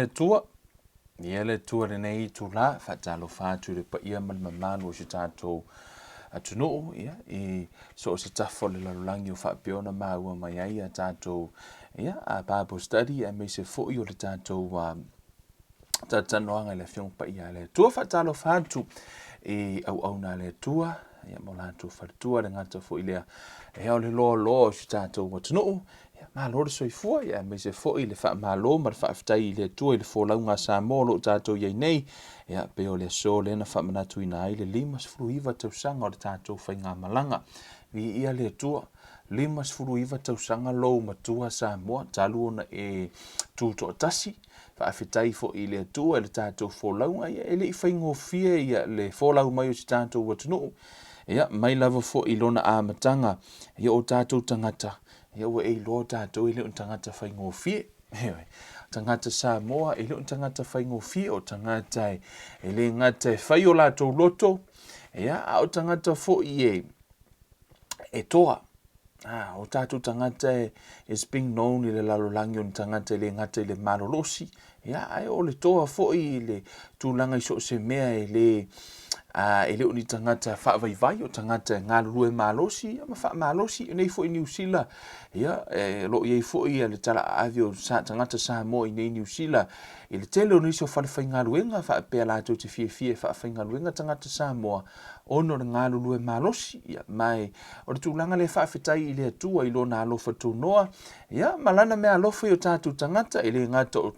le Atua, viia le Atua i lenei itula, faatalofa atu i le paia ma le mamalu o si o tatou atunuu, ia, i so o se tafa o le lalolagi o faapea ona maua mai ai a tatou, ia, a Bible study aemaise foi o le tatou talatalanoaga i le Afioga Paia a le Atua. Faatalofa atu i auauna a le Atua, ia, ma o latou faletua, le gata foi lea, ia, o le loaloa o si o tatou atunuu, Ia, malo le soifua, ia aemaise foi le faamalo ma le faafetai i le Atua i le folauga a Samoa o lo o tatou i ai nei. Ia, pei o le aso lea na faamanatuina ai le 59 tausaga o le tatou faigamalaga. Viia le Atua, 59 tausaga lou matua Samoa talu ona e tutoatasi. Faafetai foi i le Atua i le tatou folauga, ia e le i faigofie ia le folau mai o si tatou atunuu. Ia, mai lava foi i lona amataga, ia o tatou tagata, Ia ua e iloa tatou e le o ni tagata faigofie. Ioe. Tagata Samoa e le o ni tagata faigofie, o tagata e, e le gata e fai o latou loto, ia, a o tagata foi e, e toa. Ah, o tatou tagata e, is being known i le lalolagi o ni tagata e le gata i le malolosi, Ia, ae o le toa foi i le tulaga i so o se mea e le, a, e le o ni tagata faavaivai, o tagata e galulue malosi ia ma faamalosi. I nei foi Niu Sila, ia, e, o lo o i ai foi ia le talaave o sa, tagata Samoa i nei Niu Sila i le tele o nisi o falefaigaluega faapea latou te fiafia e faafaigaluega tagata Samoa ona o le galulue malosi. Ia, ma e, o le tulaga lea faafetai i le Atua i Lona alofa tunoa, Ia, ma lana meaalofa i o tatou tagata, e le gata o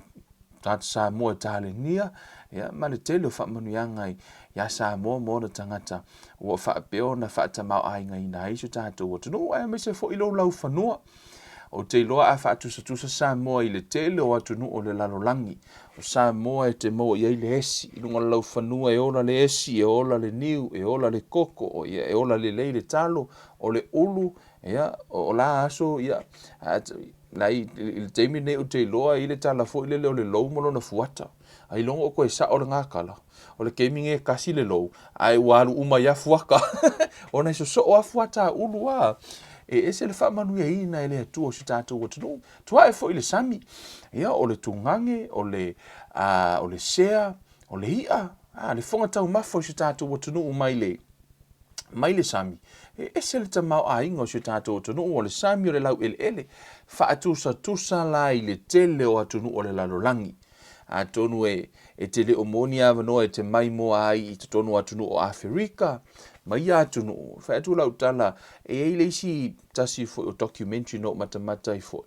tagata Samoa e talenia, ia, ma le tele o faamanuiaga iā Samoa ma ona tagata ua faapea ona faatamaoaigaina ai si o tatou atunuu, aemaise foi lou laufanua. Ou te iloa a faatusatusa Samoa i le tele o atunuu o le lalolagi, o Samoa e te maua i ai le esi, i luga o le laufanua e ola le esi, e ola le niu, e ola le koko, ia, e ola lelei le talo, o le ulu, Ia, o la aso, ia, la i, i le taimi lenei ou te iloa i le tala foi lele o le lou ma lona fuata. Ailoga o koe sao le gakala. O le taimi nei e kasi le lou, ae ua alu uma ai lava fuata. Ona e sosoo lava fuata a ulu a. E ese le faamanuiaina e le Atua o si tatou atunuu. Tuae foi le sami. Ia, o le tugage, o le, a, o le sea, o le i'a, a, le fofoga taumafa o si tatou atunuu mai le, mai le sami, e ese le tamaoaiga o si o tatou atunuu, o le sami o le laueleele, faatusatusa la i le tele o atunuu o le lalolagi. Atonu e, e te le o maua ni avanoa e te maimoa ai i totonu o atunuu o Aferika ma ia atunuu. Fai atu lau tala, e i ai le isi tasi foi o documentary na ou matamata ai foi,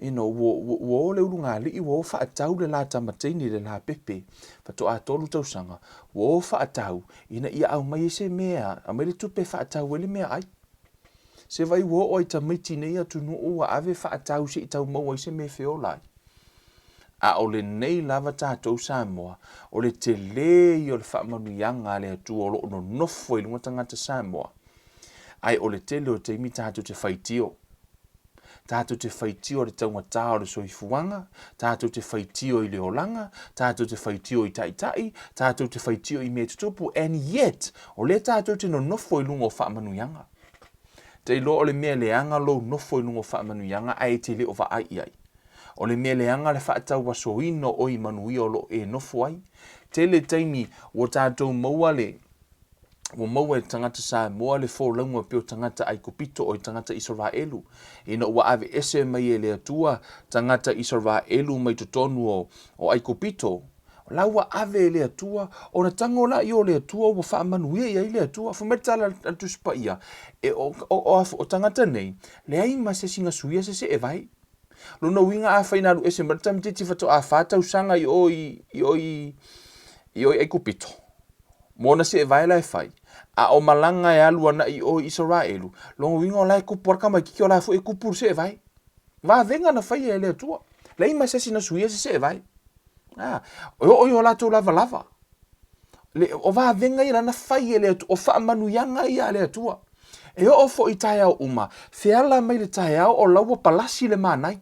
you know, ua, ua, ua o le ulugalii, ua o faatau le la tamateini, le la pepe, faatoa tolu tausaga, ua o faatau, ina ia aumai ai se mea, aumai le tupe e faatau ai le meaai. Se vai ua oo ai tamaiti i nei atunuu ua ave faatau se i tau maua ai se mea e feola ai. A o lenei lava tatou Samoa, o le tele ia o le faamanuiaga a le Atua o lo o nonofo i luga tagata Samoa, ae o le tele o taimi tatou te faitio. Tātou te faitio i le taugata o le soifuaga, tātou te faitio i le olaga, tātou te faitio i taitai, tātou te faitio i mea tutupu, and yet, o lea tātou te nonofo i luga o faamanuiaga. Te iloa o le mea leaga lou nofo i luga o faamanuiaga ae e te le o vaai i ai. O le mea leaga le faatauasoina o oe i manuia o lo o e nofo ai. Tele taimi ua tātou maua le Ua maua e tagata Samoa le folauga pei o tagata Aikupito o tagata Isaraelu, ina ua aveese mai e le Atua tagata Isaraelu mai totonu o, o Aikupito, o la ua ave e le Atua, ona tago laia o le Atua ua faamanuia i ai le Atua. Fai mai le tala a le Tusi Paia, e, o, o, o, o tagata nei, leai ma se isi na suia se seevae. Lona uiga afai na alu ese mai le tamaitiiti faatoa fa tausaga i o i, i o i, i o i Aikupito, Mo ona seevae la e fai, a o malaga e alu ana i o i Isaraelu, lona uiga o la e kupu a le tamaititi o la foi e kupu le seevae. Vavega na faia e le Atua. Leai ma se isi na suia se seevae. A, e oo i o latou lavalava. Le, o vavega ia lana fai e le Atua, o faamanuiaga ia a le Atua. E oo foi i taeao uma, feala mai le taeao o la ua palasi le manai.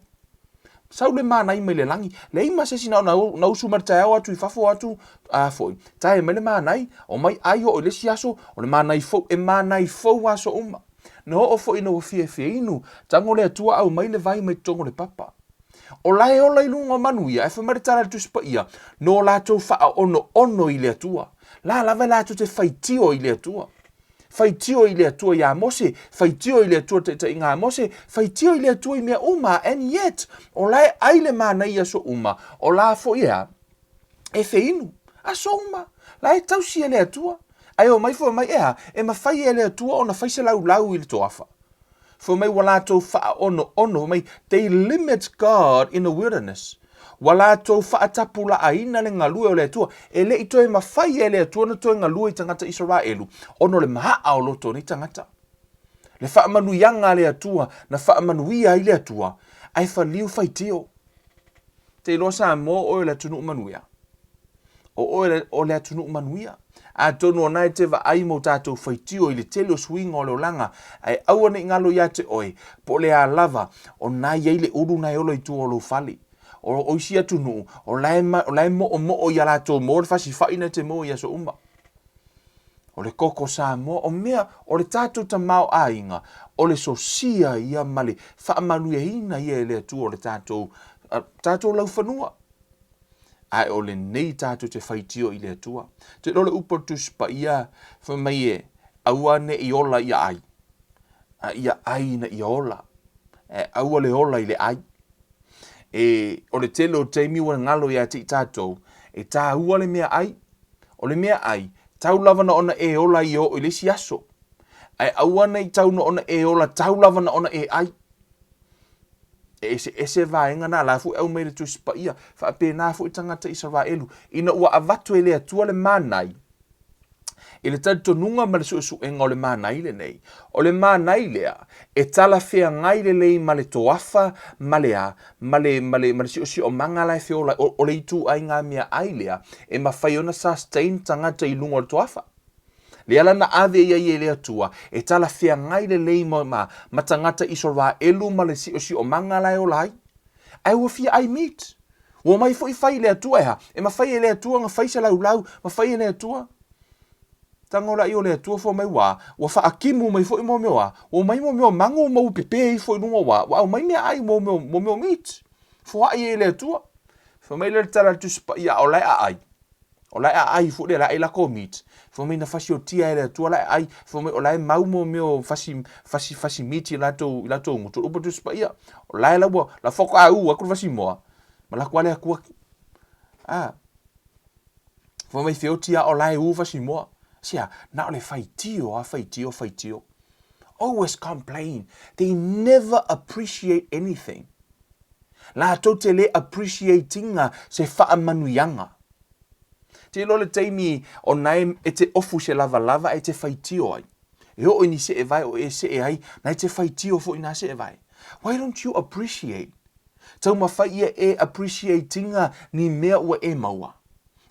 Sau le manai mai le lagi, leai ma se isi na ona na usu mai le taeao atu i fafo atu a foi. Tae mai le manai, omai ai oo i le isi aso, o le manai fou, e manai fou aso uma. Na oo foi ina ua fiafia inu, tago le Atua aumai le vai mai totonu o le papa. O la e ola i luga o manuia, ae fai mai le tala a le Tusi Paia, no latou faaonoono i le Atua. La lava e latou te faitio i le Atua. Faitio i le Atua iā Mose, faitio i le Atua taitaiga a Mose, faitio i le Atua i mea uma, and yet, o la e ai le manaia i aso uma, o la foi e a? E feinu, aso uma, la e tausi e le Atua. Ae omai foi mai, e a? E mafai e le Atua ona fai se laulau i le toafa. Fai mai ua latou faaonoono, fai mai, they limit God in the wilderness. Ua latou faatapulaaina le galue o le Atua. E le i toe mafai e le Atua ona toe galue i tagata Isaraelu, ona o le maaa o loto o nei tagata. Le faamanuiaga a le Atua, na faamanuia ai le Atua, ae faliu faitio. Te iloa Samoa o oe o le atunuu manuia. O oe o le atunuu manuia. Atonu o na e te vaai ma o tatou faitio i le tele o suiga o le olaga, ae aua ne i galo ia te oe, po o le a lava, o na i ai le ulu na e ola i tua o lou fale. O, o isi atunuu, o la e, o la e moomoo ia latou mo le fasifai na te maua i aso uma. O le koko Samoa, o mea, o le tatou tamaoaiga, o le sosia ia ma le faamanuiaina ia e le Atua o le tatou, tatou laufanua. Ae o lenei tatou te faitio i le Atua. Te iloa le upu a le Tusi Paia, fai mai e, aua ne i ola ia ai, a ia ai ina ia ola. Ae aua le ola i le ai. E, o le tele o taimi ua galo ia te i tatou, e tāua le mea ai. O le mea ai, tau lava na ona e ola i oo i le isi aso. Ae aua ne i tau na ona e ola tau lava na ona e ai. E eseese vaega na, la foi aumai le Tusi Paia, faapena foi tagata Isaraelu, ina ua avatu e le Atua le manai, i le talitonuga ma le suesuega o le manai lenei, o le manai lea e talafeagai lelei ma le toafa ma le a, ma le, ma le, ma le siosiomaga la e feola, o, o le ituaiga meaai lea e mafai ona sustain tagata i luga o le toafa. Lea la na ave i ai e le Atua e talafeagai lelei ma, ma, ma tagata Isaraelu ma le siosiomaga la e ola ai. Ae ua fia ai meat. Ua omai foi fai i le Atua e a? E mafai e le Atua ona fai se laulau, mafai e le Atua. Tago la i o le Atua fua mai ua, ua faakimu mai foi mo mea a, ua omai mo mea mago ma ua pepe ifo i luga ua, ua aumai meaai mo mea, mo mea meat. Foai e le Atua. Fai mai lea le tala a le Tusi Paia, o la e aai. O la e aai foi lea, la e ai lako meat. Fai mai na fasiotia e le Atua la e ai. Fai mai o la e mau mo mea o fasi, fasi, fasi meat i latou, i latou gutu. O le upu a le Tusi Paia, o la e la ua, la faatoa u atu le fasi moa, ma latou ale atu atu. A. Fai mai feoti a o la e u fasi moa. Sia, na o le faitio a, faitio, faitio. Always complain. They never appreciate anything. Latou te le appreciate-ina se faamanuiaga. Te iloa le taimi o nae e te ofu se lavalava e te faitio ai. E oo i ni seevae o e see ai, nae te faitio foi na seevae. Why don't you appreciate? Taumafai ia e appreciate-ina ni mea ua e maua.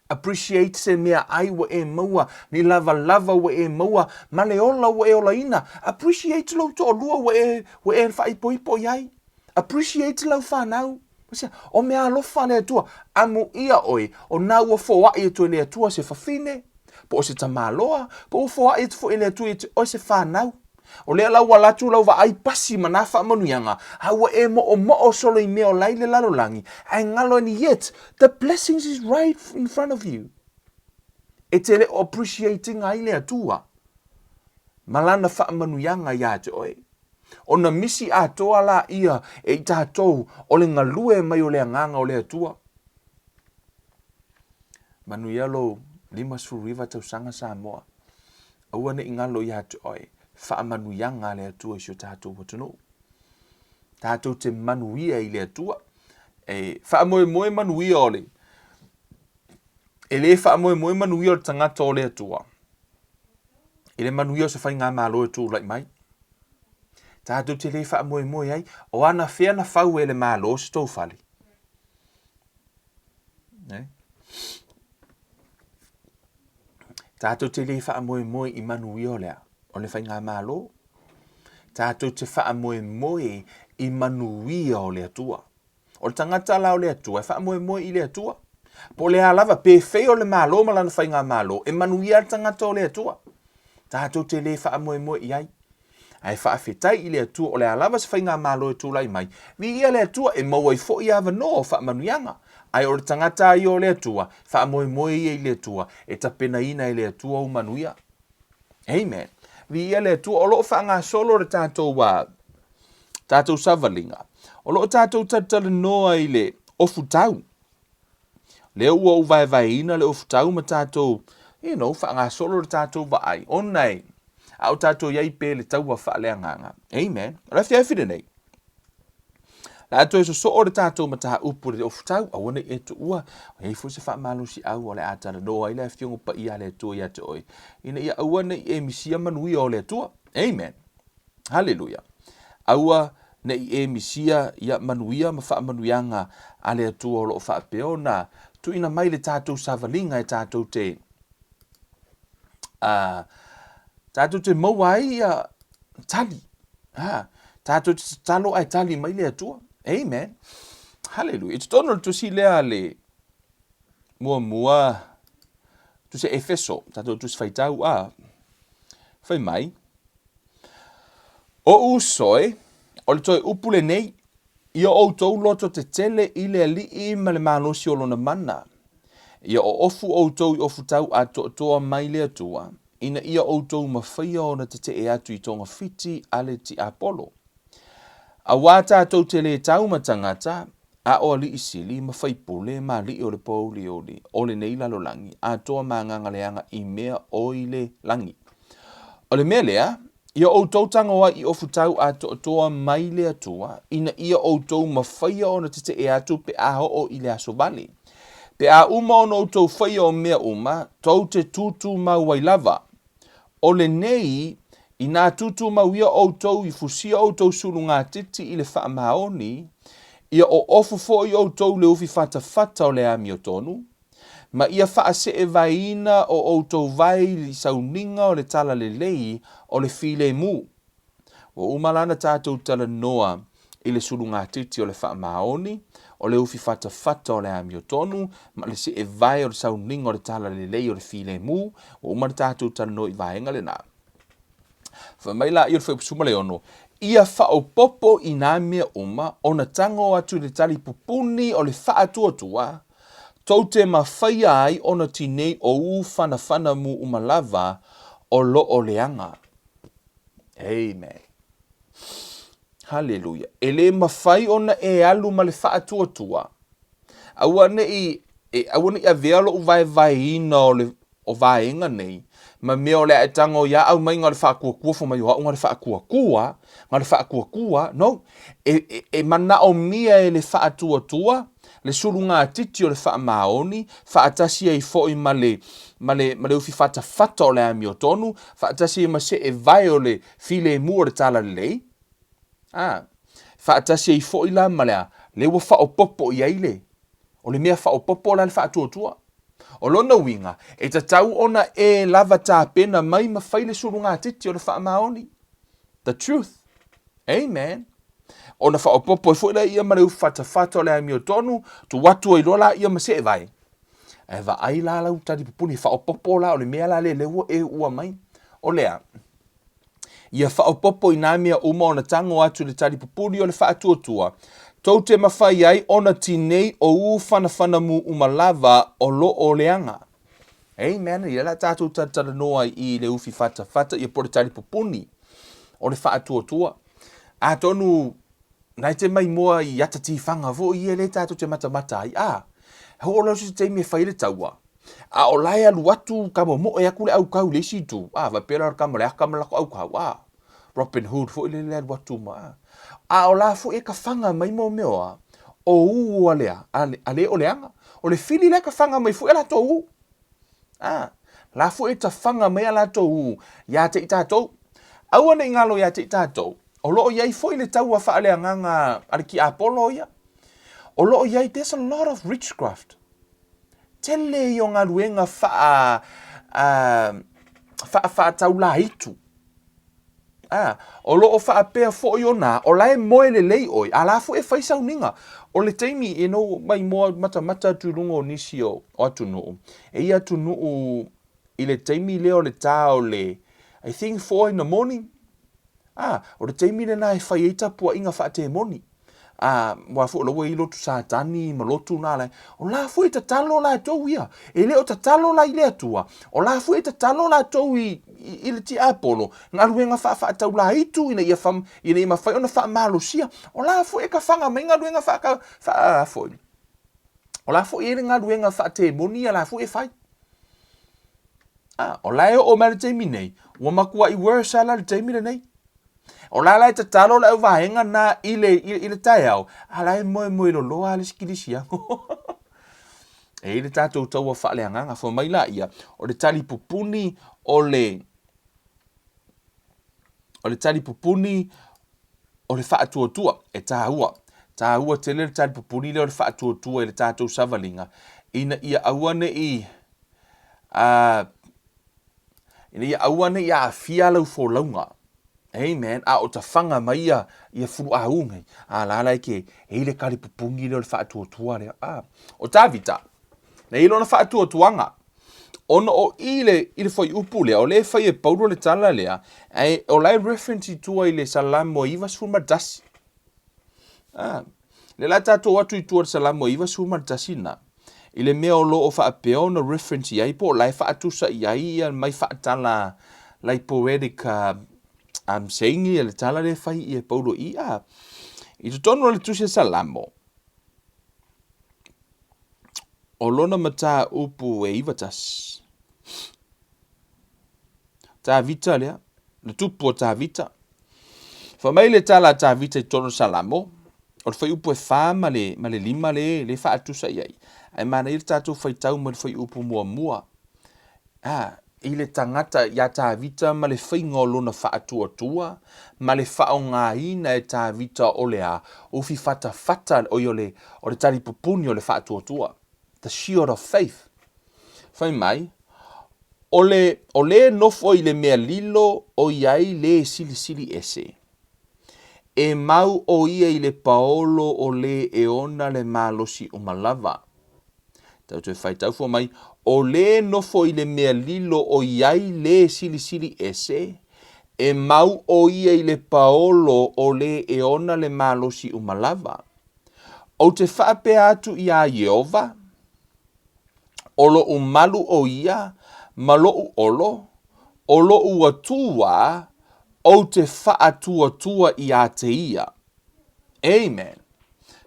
Appreciate se mea ai ua e maua, ni lavalava ua e maua, ma le ola ua e olaina. Appreciate lou toalua ua e, ua e faaipoipo i ai. Appreciate lau fanau. O mea alofa a le Atua, amuia oe, o na ua foai atu e le Atua se fafine, po o se tamaloa, po ua foai atu foi e le Atua ia te oe se fanau. O lea la ua alu atu lau vaai pasi ma nā faamanuiaga, a ua e moʻomoʻo solo i mea o la i le lalolagi, ae galo and yet the blessings is right in front of you. E te le o appreciate-ina ai le Atua ma lana faamanuiaga iā te oe. Ona misi atoa laia e i tatou o le galue mai o le Agaga o le Atua. Manuia lou 59 tausaga Samoa. Aua ne i galo ia te oe, faamanuiaga a le Atua i si o tatou atunuu. Tatou te manuia i le Atua. E faamoemoe manuia o le E le faamoemoe manuia o le tagata o le Atua i le manuia o se faigamalo e tulai mai. Tatou te le faamoemoe ai, o ana fea na fau e le Malo se tou fale? Ne? Tatou te le faamoemoe i manuia o le a? O le faigamalo. Tatou te faamoemoe i manuia o le Atua. O le tagata la o le Atua e faamoemoe i le Atua. Po o le a lava, pe fei o le Malo ma lana faigamalo, e manuia le tagata o le Atua. Tatou te le faamoemoe i ai. Ae faafetai i le Atua o le a lava se faigamalo e tulai mai, viia le Atua e maua ai foi avanoa o faamanuiaga. Ae o le tagata a ia o le Atua, faamoemoe ia i le Atua, e tapenaina e le Atua ou manuia. Amen. Viia le Atua o lo o faagasolo le tatou uh, tatou savaliga. O lo o tatou talatalanoa i le ofutau. Lea ua ou vaevaeina le ofutau ma tatou, you know, faagasolo le tatou vaai, ona e, a o tatou i ai pea i le taua faaleagaga. Amen. O le afiafi lenei, le a toe sosoo le tatou mataupu i le ofutau, aua ne i e tuua, e i ai foi se faamalosiau o le a talanoa ai le Afioga Paia a le Atua ia te oe, ina ia aua ne i e misia manuia o le Atua. Amen. Haleluia! Aua ne i e misia ia manuia ma faamanuiaga a le Atua o lo o faapea ona tuuina mai le tatou savaliga e tatou te a tatou te maua ai ia tali. Ha, tatou te tatalo ae tali mai le Atua. Amen. Haleluia. I totonu o le tusi lea a le muamua tusi Efeso, tatou tusi faitau a fai mai, Oʻu uso e, o le toe upu lenei, ia outou loto tetele i le Alii ma le malosi o lona mana. Ia oofu outou i ofutau atoatoa mai le Atua, ina ia outou mafaia ona tetee atu i togafiti a le tiapolo. Auā tatou te lē tau ma tagata, a o alii sili ma faipule ma alii o le pōuliuli o lenei lalolagi atoa ma agaga leaga i mea o i le lagi. O le mea lea, ia outou tago ai i ofutau atoatoa mai le Atua, ina ia outou mafaia ona tetee atu pe a oo i le aso vale. Pe a uma ona outou faia o mea uma, tou te tūtūmau ai lava. O lenei, inā tūtūmau ia outou i fusia outou sulugatiti i le faamaoni, ia oofu foi outou le ufi fatafata o le amiotonu, ma ia faaseevaeina o outou vae i sauniga o le talalelei o le filemu. Ua uma la ona tatou talanoa i le sulugatiti o le faamaoni, o le ufi fatafata o le amiotonu, ma le seevae o le sauniga o le talalelei o le filemu. Ua uma ona tatou talanoa i vaega lena. Fai mai la ia o le Fuaiupu 16, Ia faaopoopo i nā mea uma ona tago atu i le tali pupuni o le faatuatua, tou te mafaia ai ona tinei o u whanawhana mu uma lava o lo o leaga. Amen. Haleluia. E le mafai ona e alu ma le faatuatua. Aua ne i, e, aua ne i avea loʻu vaevaeina o le o vaega nei, ma mea o le a e tago ia au mai ga o le faatuatua fai mai o au ga le faatuatua, ga le faatuatua. No. E, e, e manaomia e le faatuatua le sulugatiti o le faamaoni, faatasi ai foi ma le, ma le, ma le ufi fatafata o le amiotonu, faatasi ai ma seevae o le filemu o le talalelei, a, faatasi ai foi la ma le a, lea ua faaopoopo i ai le, o le mea faaopoopo la le faatuatua. O lona uiga, e tatau ona e lava tapena mai ma fai le sulugatiti o le faamaoni. The truth. Amen. Ona faaopoopo ai foi lea ma le ufatafata o le amiotonu, tuu atu ai loa laia ma seevae. Ae vaai la lau tali pupuni, faaopoopo la o le mea la lea lea ua e uua mai. O le a? Ia faaopoopo i nā mea uma ona tago atu le tali pupuni o le faatuatua, tou te mafai ai ona tinei o u fanafanamu uma lava o lo o leaga. Amen. Ia la tatou talatalanoa ai i le ufi fatafata ia po o le tali pupuni o le faatuatua. Atonu nai te mai moa i ata tifaga foi ia lea tatou te matamata ai. A, ho o se taimi e fai le taua. A o la e alu atu ka momoe atu le aukau i le isi itu. A, faapea la o le tama o le aka ma le latou aukau. A, Robin Hood foi lele alu atu ma a. A o la foi e tafaga mai mo mea o a, o u a le a, a le o leaga. O le fili la e tafaga mai foi a latou u. A, la foi e tafaga mai a latou u ia te i tatou. Aua ne i galo ia te i tatou, o lo o i ai foi le taua faaleagaga a le tiapolo ia. O lo o i ai, there's a lot of witchcraft. Tele ia o galuega faa, uh, faafaataulaitu. A, o lo o faapea foi ona, o la e moe lelei ʻoe, a la foi e fai sauniga. O le taimi, you know, mai moa matamata atu i luga o nisi o, o atunuu, e i atunuu i le taimi lea o le tā o le, I think 4 in the morning, Ā, o le taimi lena e fai ai tapuaiga faatemoni. Ā, aua foi o la ua i ai lotu Satani ma lotu na la, o la foi e tatalo latou ia. E le o tatalo la i le Atua, o la foi e tatalo latou i, i, i le tiapolo, galuega faafaataulaitu ina ia, fa, ina ia mafai ona faamalosia. O la foi e kafaga mai galuega faaka, faa, foi. O la foi e i ai le galuega faatemoni ia la foi e fai. A, o la e oo mai le taimi nei, ua matuai worse lava la le taimi lenei. O la la e tatalo le auvaega na i le, i, i le taeao, a la e moemoe loloa le isi kilisiano. e i ai le tatou taua faaleagaga, fai mai laia, o le tali pupuni o le, o le tali pupuni o le faatuatua, e taua. Taua tele le tali pupuni lea o le faatuatua i le tatou savaliga, ina ia aua ne i, uh, ina ia aua ne i aafia lau folauga. Amen. A o tafaga mai ia, ia fuluaū nei, a la la e ke, e i le tali pupuni lea o le faatuatua lea. Ah. O Tavita, na i lona faatuatuaga, ona o i le, i le fuaiupu lea, o lea e fai e Paulo le tala lea, ae o la e reference i tua i le Salamo e 91. Ah, lea la tatou atu i tua i le Salamo e 91 na, i le mea o lo o faapea ona reference i ai, po o la e faatusa i ai ia mai faatala like poetic um, saying ia le tala lea e fai i e Paulo i, ah, i totonu o le tusi a Salamo, O lona mataupu e 91. Tavita lea, le tupu o Tavita. Fai mai le tala a Tavita i totonu o Salamo, o le fuaiupu e 4 ma le, ma le 5 le, le faatusa i ai. Ae manaia le tatou faitau mai le fuaiupu muamua. A, i le tagata iā Tavita ma le faiga o lona faatuatua, ma le faaaogaina e Tavita o le a, ufi fatafata, oi o le, o le talipupuni o le faatuatua, the shield of faith. Fai mai, o le, o lē nofo i le mea lilo o i ai lē silisili ese. E mau ʻo ia i le paolo o lē e ona le malosi uma lava. Tau toe faitau fua mai, O lē nofo i le mea lilo o i ai lē silisili ese, e mau ʻo ia i le paolo o lē e ona le malosi uma lava. Ou te faapea atu iā Ieova, ʻO loʻu malu ʻo ia ma loʻu olo, ʻo loʻu Atua, ou te faatuatua iā te ia. Amen.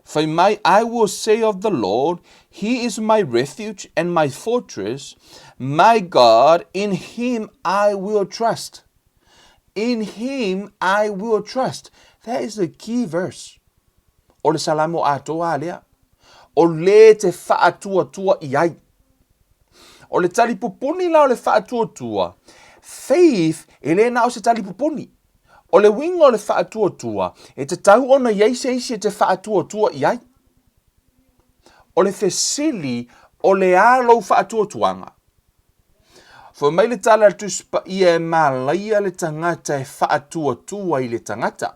Fai mai, I will say of the Lord, He is my refuge and my fortress, my God, in Him I will trust. In Him I will trust. That is the key verse. O le Salamo atoa lea. O lē te faatuatua i ai. O le talipupuni la o le faatuatua, faith e le na o se talipupuni. O le uiga o le faatuatua, e tatau ona i ai se isi e te faatuatua i ai. O le fesili, o le a lou faatuatuaga? Fai mai le tala a le Tusi Paia e mālaia le tagata e faatuatua i le tagata.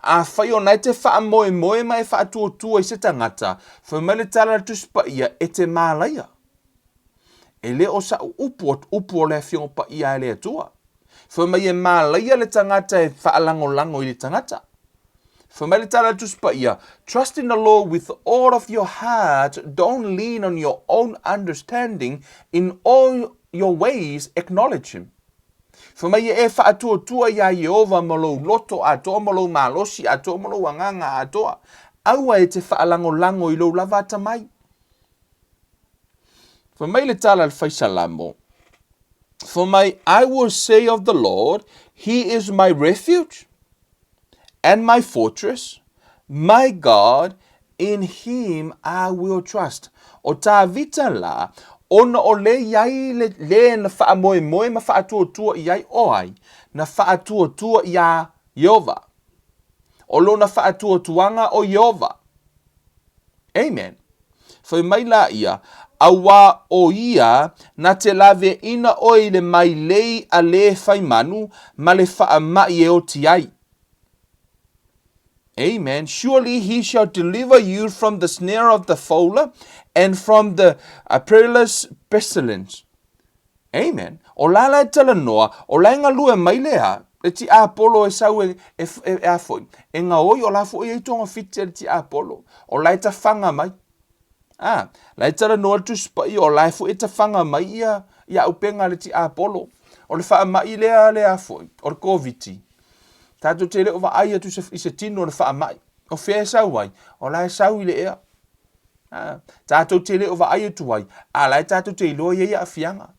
Afai ona e te faamoemoe ma e faatuatua i se tagata, fai mai le tala a le Tusi Paia e te mālaia. E le o sa'u upu, o upu o le Afioga Paia a le Atua. Fai mai e mālaia le tagata e faalagolago i le tagata. Fai mai le tala a le Tusi Paia, Trust in the Lord with all of your heart, don't lean on your own understanding, in all your ways acknowledge him. Fai mai e faatuatua iā Ieova ma lou loto atoa ma lou malosi atoa ma lou agaga atoa. Aua e te faalagolago i lou lava atamai. Fai mai le tala a le Faisalamo, Fai mai, I will say of the Lord, He is my refuge and my fortress, my God, in him I will trust. O Tāvita la, ona o le i ai le, le na faamoemoe ma faatuatua i ai o ai, na faatuatua iā Ieova. O lona faatuatuaga o Ieova. Amen. Fai mai la ia, Auā ʻo ia na te laweʻina ʻoe i le mailei a lē fai manu ma le faamaʻi e oti ai. Amen. Surely he shall deliver you from the snare of the fowler and from the uh, perilous pestilence. Amen. O la la e talanoa, o la e galue mai le a. Le tiapolo e sau e, e, e, e a foi, e gaoi o la foi e i togafiti a le tiapolo. O la e tafaga mai. A, la e talanoa le Tusi Paia, o la e foi e tafaga mai ia, ia auupega a le tiapolo. O le faamai lea le a foi, o le Koviti. Tatou te le o vaai atu i se tino o le faamai. O fea e sau ai? O la e sau i le ea. A, tatou te le o vaai atu ai, a la e tatou te iloa i ai aafiaga.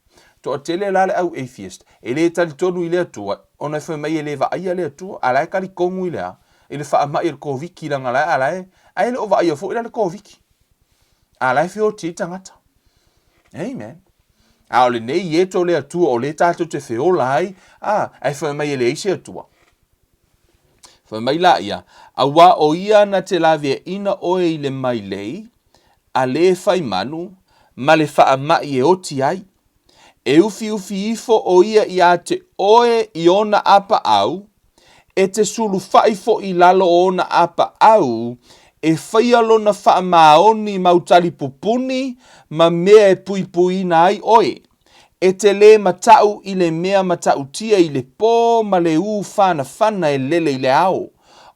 Toatele la le au atheist, e le talitonu i le Atua, ona e fai mai e le vaaia le Atua, a la e talitonu i le a? I le faamai o le Koviti leaga la e, a la e, ae e le o vaaia foi la le Koviti. A la e feoti ai tagata. Amen. A o lenei ieto le Atua o le tatou te feola ai, a, ae fai mai e leai se Atua. Fai mai laia, Auā o ia na te laveaina oe i le mailei, a lē fai manu, ma le faamaʻi e oti ai. E ufiufi ifo o ia iā te oe i ona apaau, e te sulufaʻi foʻi i lalo o ona apaau, e faia lona faamaoni mau talipupuni ma mea e puipuiina ai oe. E te lē mataʻu i le mea mataʻutia i le pō ma le ū whanawhana e lele i le ao.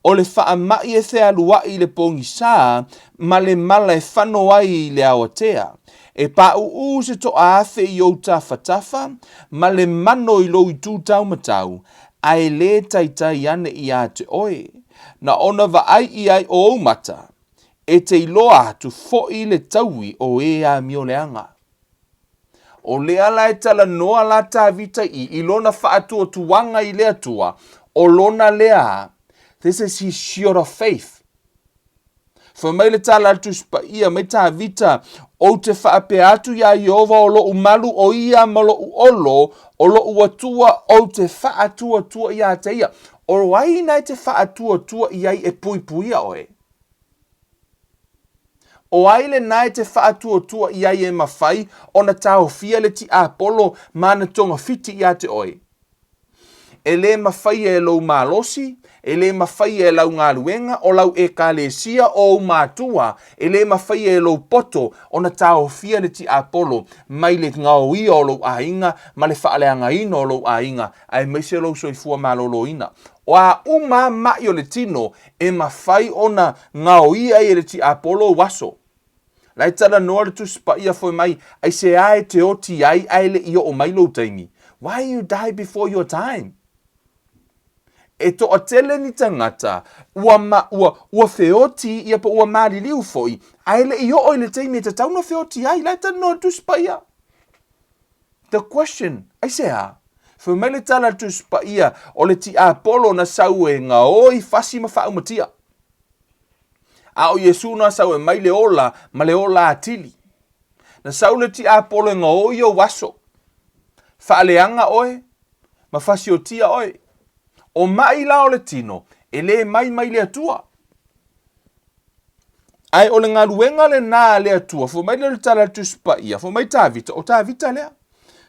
O le faamaʻi e fealuaʻi i le pōgisā ma le mala e fano ai i le aoatea. E pāʻūʻū se toʻaafe i ou tafatafa ma le mano i lou itū taumatau, a e lē taitai ane iā te oe. Na ona vaai i ai o ou mata, e te iloa atu foʻi le taui o ē amioleaga. O lea la e talanoa la Tavita i i lona faatuatuaga i le Atua, o lona lea, this is his shield of faith. Fai mai le tala a le Tusi Paia mai Tavita, Ou te faapea atu iā Ieova o loʻu malu o ia ma loʻu olo, o loʻu Atua, ou te faatuatua iā te ia. O ai na e te faatuatua i ai e puipuia oe? O ai lenā e te faatuatua i ai e mawhai ona taofia le tiapolo ma ana togafiti iā te oe? E lē mawhaia e lou malosi, e lē mawhaia e lau galuega, o lau ekalesia, o ou matua, e lē mawhaia e lou poto ona taofia le tiapolo mai le gaoia o lou aiga ma le faaleagaina o lou aiga, aemaise lou soifua maloloina. O a uma a maʻi o le tino e mafai ona gaoia ai e le tiapolo ou aso. La e talanoa le Tusi Paia foi mai, aisea e te oti ai ae le i oo mai lou taimi? Why you die before your time? E toatele ni tagata ua, ma, ua, ua feoti ia po ua maliliu foi, ae le i oo i le taimi e tatau ona feoti ai. La e talanoa le Tusi Paia. The question, aisea? Fai mai le tala a le Tusi Paia, o le tiapolo na sau e gaoi fasi ma faaumatia. A o Iesu na sau e mai le ola ma le ola atili. Na sau le tiapolo e gaoi ou aso. Faaleaga oe ma fasiotia oe. O maʻi la o le tino, e lē mai mai le Atua. Ae o le galuega lenā a le Atua, fai mai lea o le tala a le Tusi Paia, fai mai Tavita, o Tavita lea.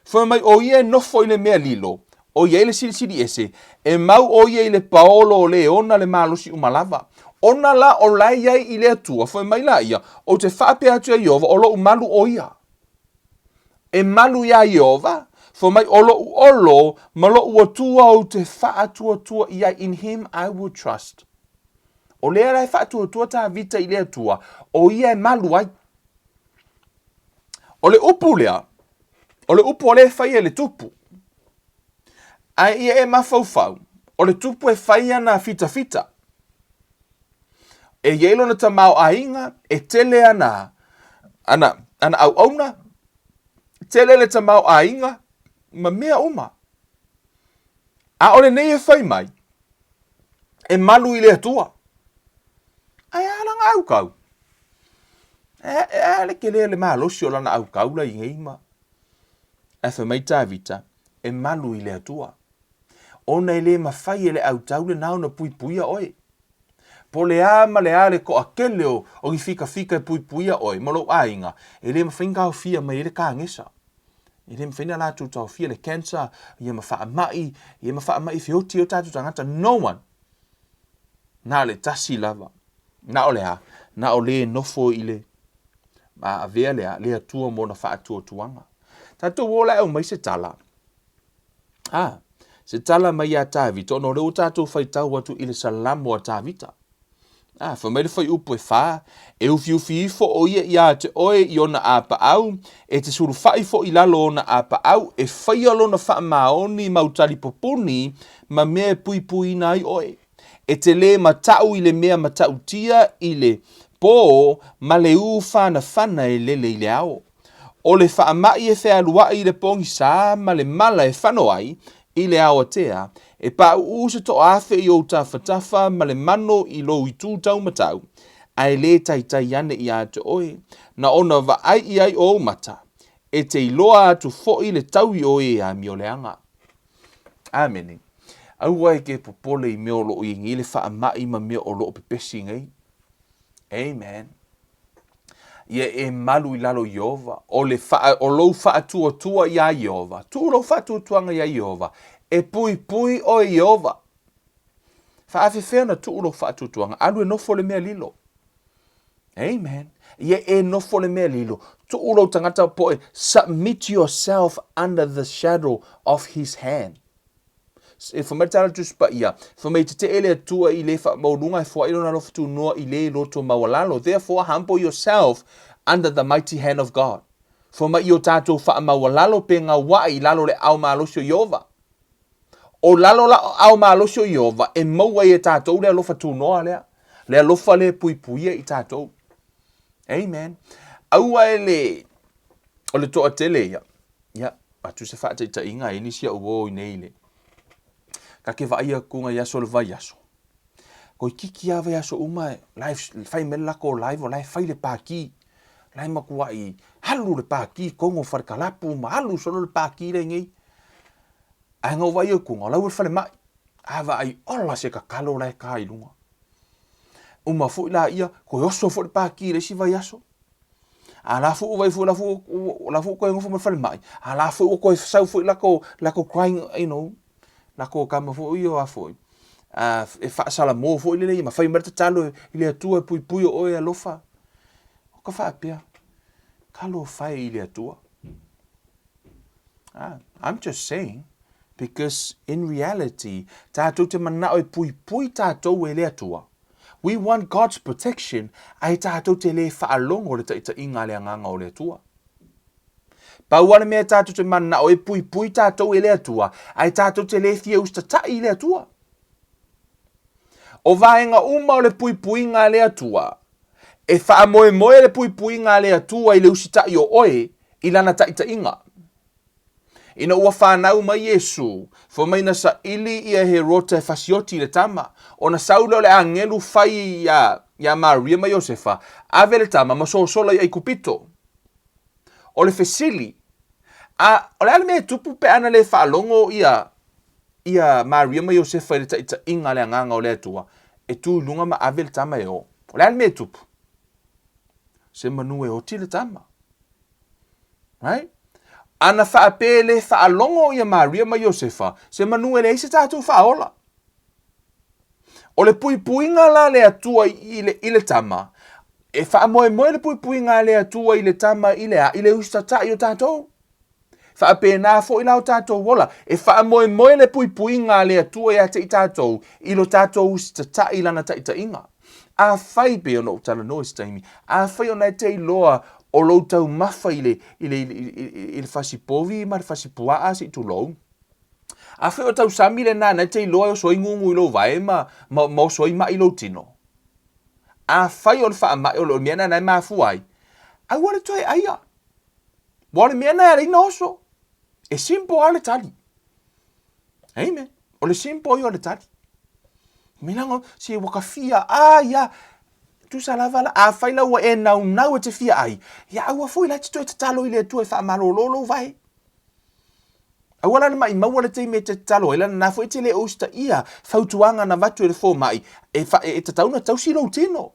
Fai mai o ia e nofo i le mea lilo, o i ai le Silisili Ese, e mau o ia i le paolo o le ona le malosi uma lava. Ona la o la e i ai i le Atua, fai mai la ia, Ou te faapea atu iā Ieova, o loʻu malu o ia. E malu iā Ieova, fai mai, o loʻu olo ma loʻu Atua ou te faatuatua i ai, in him I will trust. O lea la e faatuatua Tavita i le Atua, o ia e malu ai. O le upu lea, o le upu o lea e fai e le tupu. Ae ia e mafaufau, o le tupu e fai ana fitafita. E i ai lona tamaoaiga, e tele ana, ana, ana auauna, tele le tamaoaiga ma mea uma. A o lenei e fai mai, e malu i le Atua. Ae a lana aukau? E, e a le kele le malosi o lana aukau la i nei ma. Ae fai mai Tavita, e malu i le Atua. Ona e le mafai e le autau lenā ona puipuia oe. Po le a ma le a le toatele o, o ni fikafika e puipuia oe ma lou aiga, e le mafai ona taofia mai ai le kanesa. E le mafai ona latou taofia le cancer, ia ma faamai, ia ma faamai feoti ai o tatou tagata. No one. Na o le tasi lava. Na o le a? Na o le nofo i le ma avea le a? Le Atua mo ona faatuatuaga. Tatou o la e aumai se tala. Ah, Se tala mai iā Tavita, ona o lea ua tatou faitau atu i le Salamo a Tavita. A, fai mai le fuaiupu e fā, E ufiufi ifo ʻo ia iā te ʻoe i ona ʻāpaʻau, e te sulufaʻi foʻi i lalo o ona ʻāpaʻau, e faia lona faamaoni mau talipupuni ma mea e puipuiina ai ʻoe. E te lē mataʻu i le mea mataʻutia i le pō ma le ū whanawhana e lele i le ao. ʻO le faamaʻi e fealuaʻi i le pogisa ma le mala e fano ai i le aoatea, e paʻuʻu se toʻaafe i ou tafatafa ma le mano i lou itū taumatau, a e lē taitai ane iā te ʻoe, na ona vaai i ai o ou mata, e te iloa atu foʻi le taui o e amioleaga. Amene. Aua e ke popole i mea o loʻo i nei le faamaʻi ma mea o loʻo pepesi nei. Amen. Ia e malu i lalo Iēhova, ʻo le faʻa, ʻo lou faatuatua iā Iēhova, tuu lou faatuatuaga iā Iēhova, e puipui ʻoe Iēhova. Faafefea ona tuu lou faatuatuaga, alu e nofo le mea lilo. Amen. Ia e nofo le mea lilo, tuu lou tagata poe, submit yourself under the shadow of his hand. E fai mai le tala Tusi Paia, fai mai tetee le Atua i le faamaualuga e foai lona alofa tunoa i le loto maualalo. Therefore, humble yourself under the mighty hand of God. Fai mai i o tatou faamaualalo pe gauaʻi i lalo le ao malosi o Ieova. O lalo la ao malosi o Ieova e maua ai e tatou le alofa tunoa lea, le alofa lea e puipuia i tatou. Amen. Aua e le, o le toatele ia, Ia, atu se faataitaiga e nisi au o i nei le. Ka ke vaai aku ngai aso le vai aso. Koi kiki a vai aso uma live fai me lako live o lai fai le paki. Lai makuai halu le paki kongo fale kalapu ma halu solo le paki le ngei. Ai ngau vai aku ngau lau fale mai. A vai ola se kakalo lai ka i lunga. Uma foi la ia, koi oso foi le paki le isi vai aso. A la foi ua vaai foi la foi la foi ua toe nofo ma le falemai, a la foi ua toe sau foi latou latou crying you know, latou tama foi ia a foi e faasalamo foi lele ia ma fai mai le tatalo i le Atua e puipui o oe alofa. O ka faapea, talofa e i le Atua. Ah, I'm just saying, because in reality, tātou te manao e puipui tātou e le Atua. We want God's protection, ae tātou te lē whaalogo le taitaiga a le Agaga o le Atua. Pau a le mea tātou te manao e puipui tātou e le Atua, ae tātou te lē fia usitatai i le Atua. O vaenga uma o le puipuiga a le Atua, e whaamoemoe le puipuiga a le Atua i le usitai o oe i lana taitaiga. Ina ua fanau mai Iesu, fai mai na saili ia Herota e fasioti i le tama, ona sau lea o le agelu fai iā, iā Maria ma Iosefa, ave le tama ma sosola i Aikupito. O le fesili, a, o le a le mea e tupu pe ana le faalogo ia, ia Maria ma Iosefa i le taitaiga a le Agaga o le Atua, e tu i luga ma ave le tama e o? O le a le mea e tupu? Se manu e oti le tama. Right? Ana faapea e le faalogo ia Maria ma Iosefa, se manu e leai se tatou faaola. O le puipuiga la le Atua i le, i le tama, e faamoemoe le puipuiga a le Atua i le tama i le a, i le usitatai o tatou. Faapena foi la o tatou ola, e faamoemoe le puipuiga a le Atua ia te i tatou i lo tatou usitatai i lana taitaiga. Afai, pei ona ou talanoa i se taimi, afai ona e te iloa o lou taumafa i le, i le, i le, i le fasi povi ma le fasi puaa se i tulou, afai o tausami lena na e te iloa e oso ai gugu i lou vae ma, ma, ma oso ai mai i lou tino, afai o le faamai, o le mea lena e mafua ai, aua le toe aia. Ua o le mea na e alai na oso. E simple lava le tali. Amen. O le simple ia o le tali. Milanga, se ua ka fia ai a. Tusa lava la, a fai la ua e naunau e te fia ai. Ia aua foi la te toe tatalo i le Atua e faamalolo lou vae. Aua la le maʻimau le taimi e te tatalo ai, lana na foi e te le usitaia fautuaga na avatu e le fomai, e, fa, e tatau na tausi lou tino.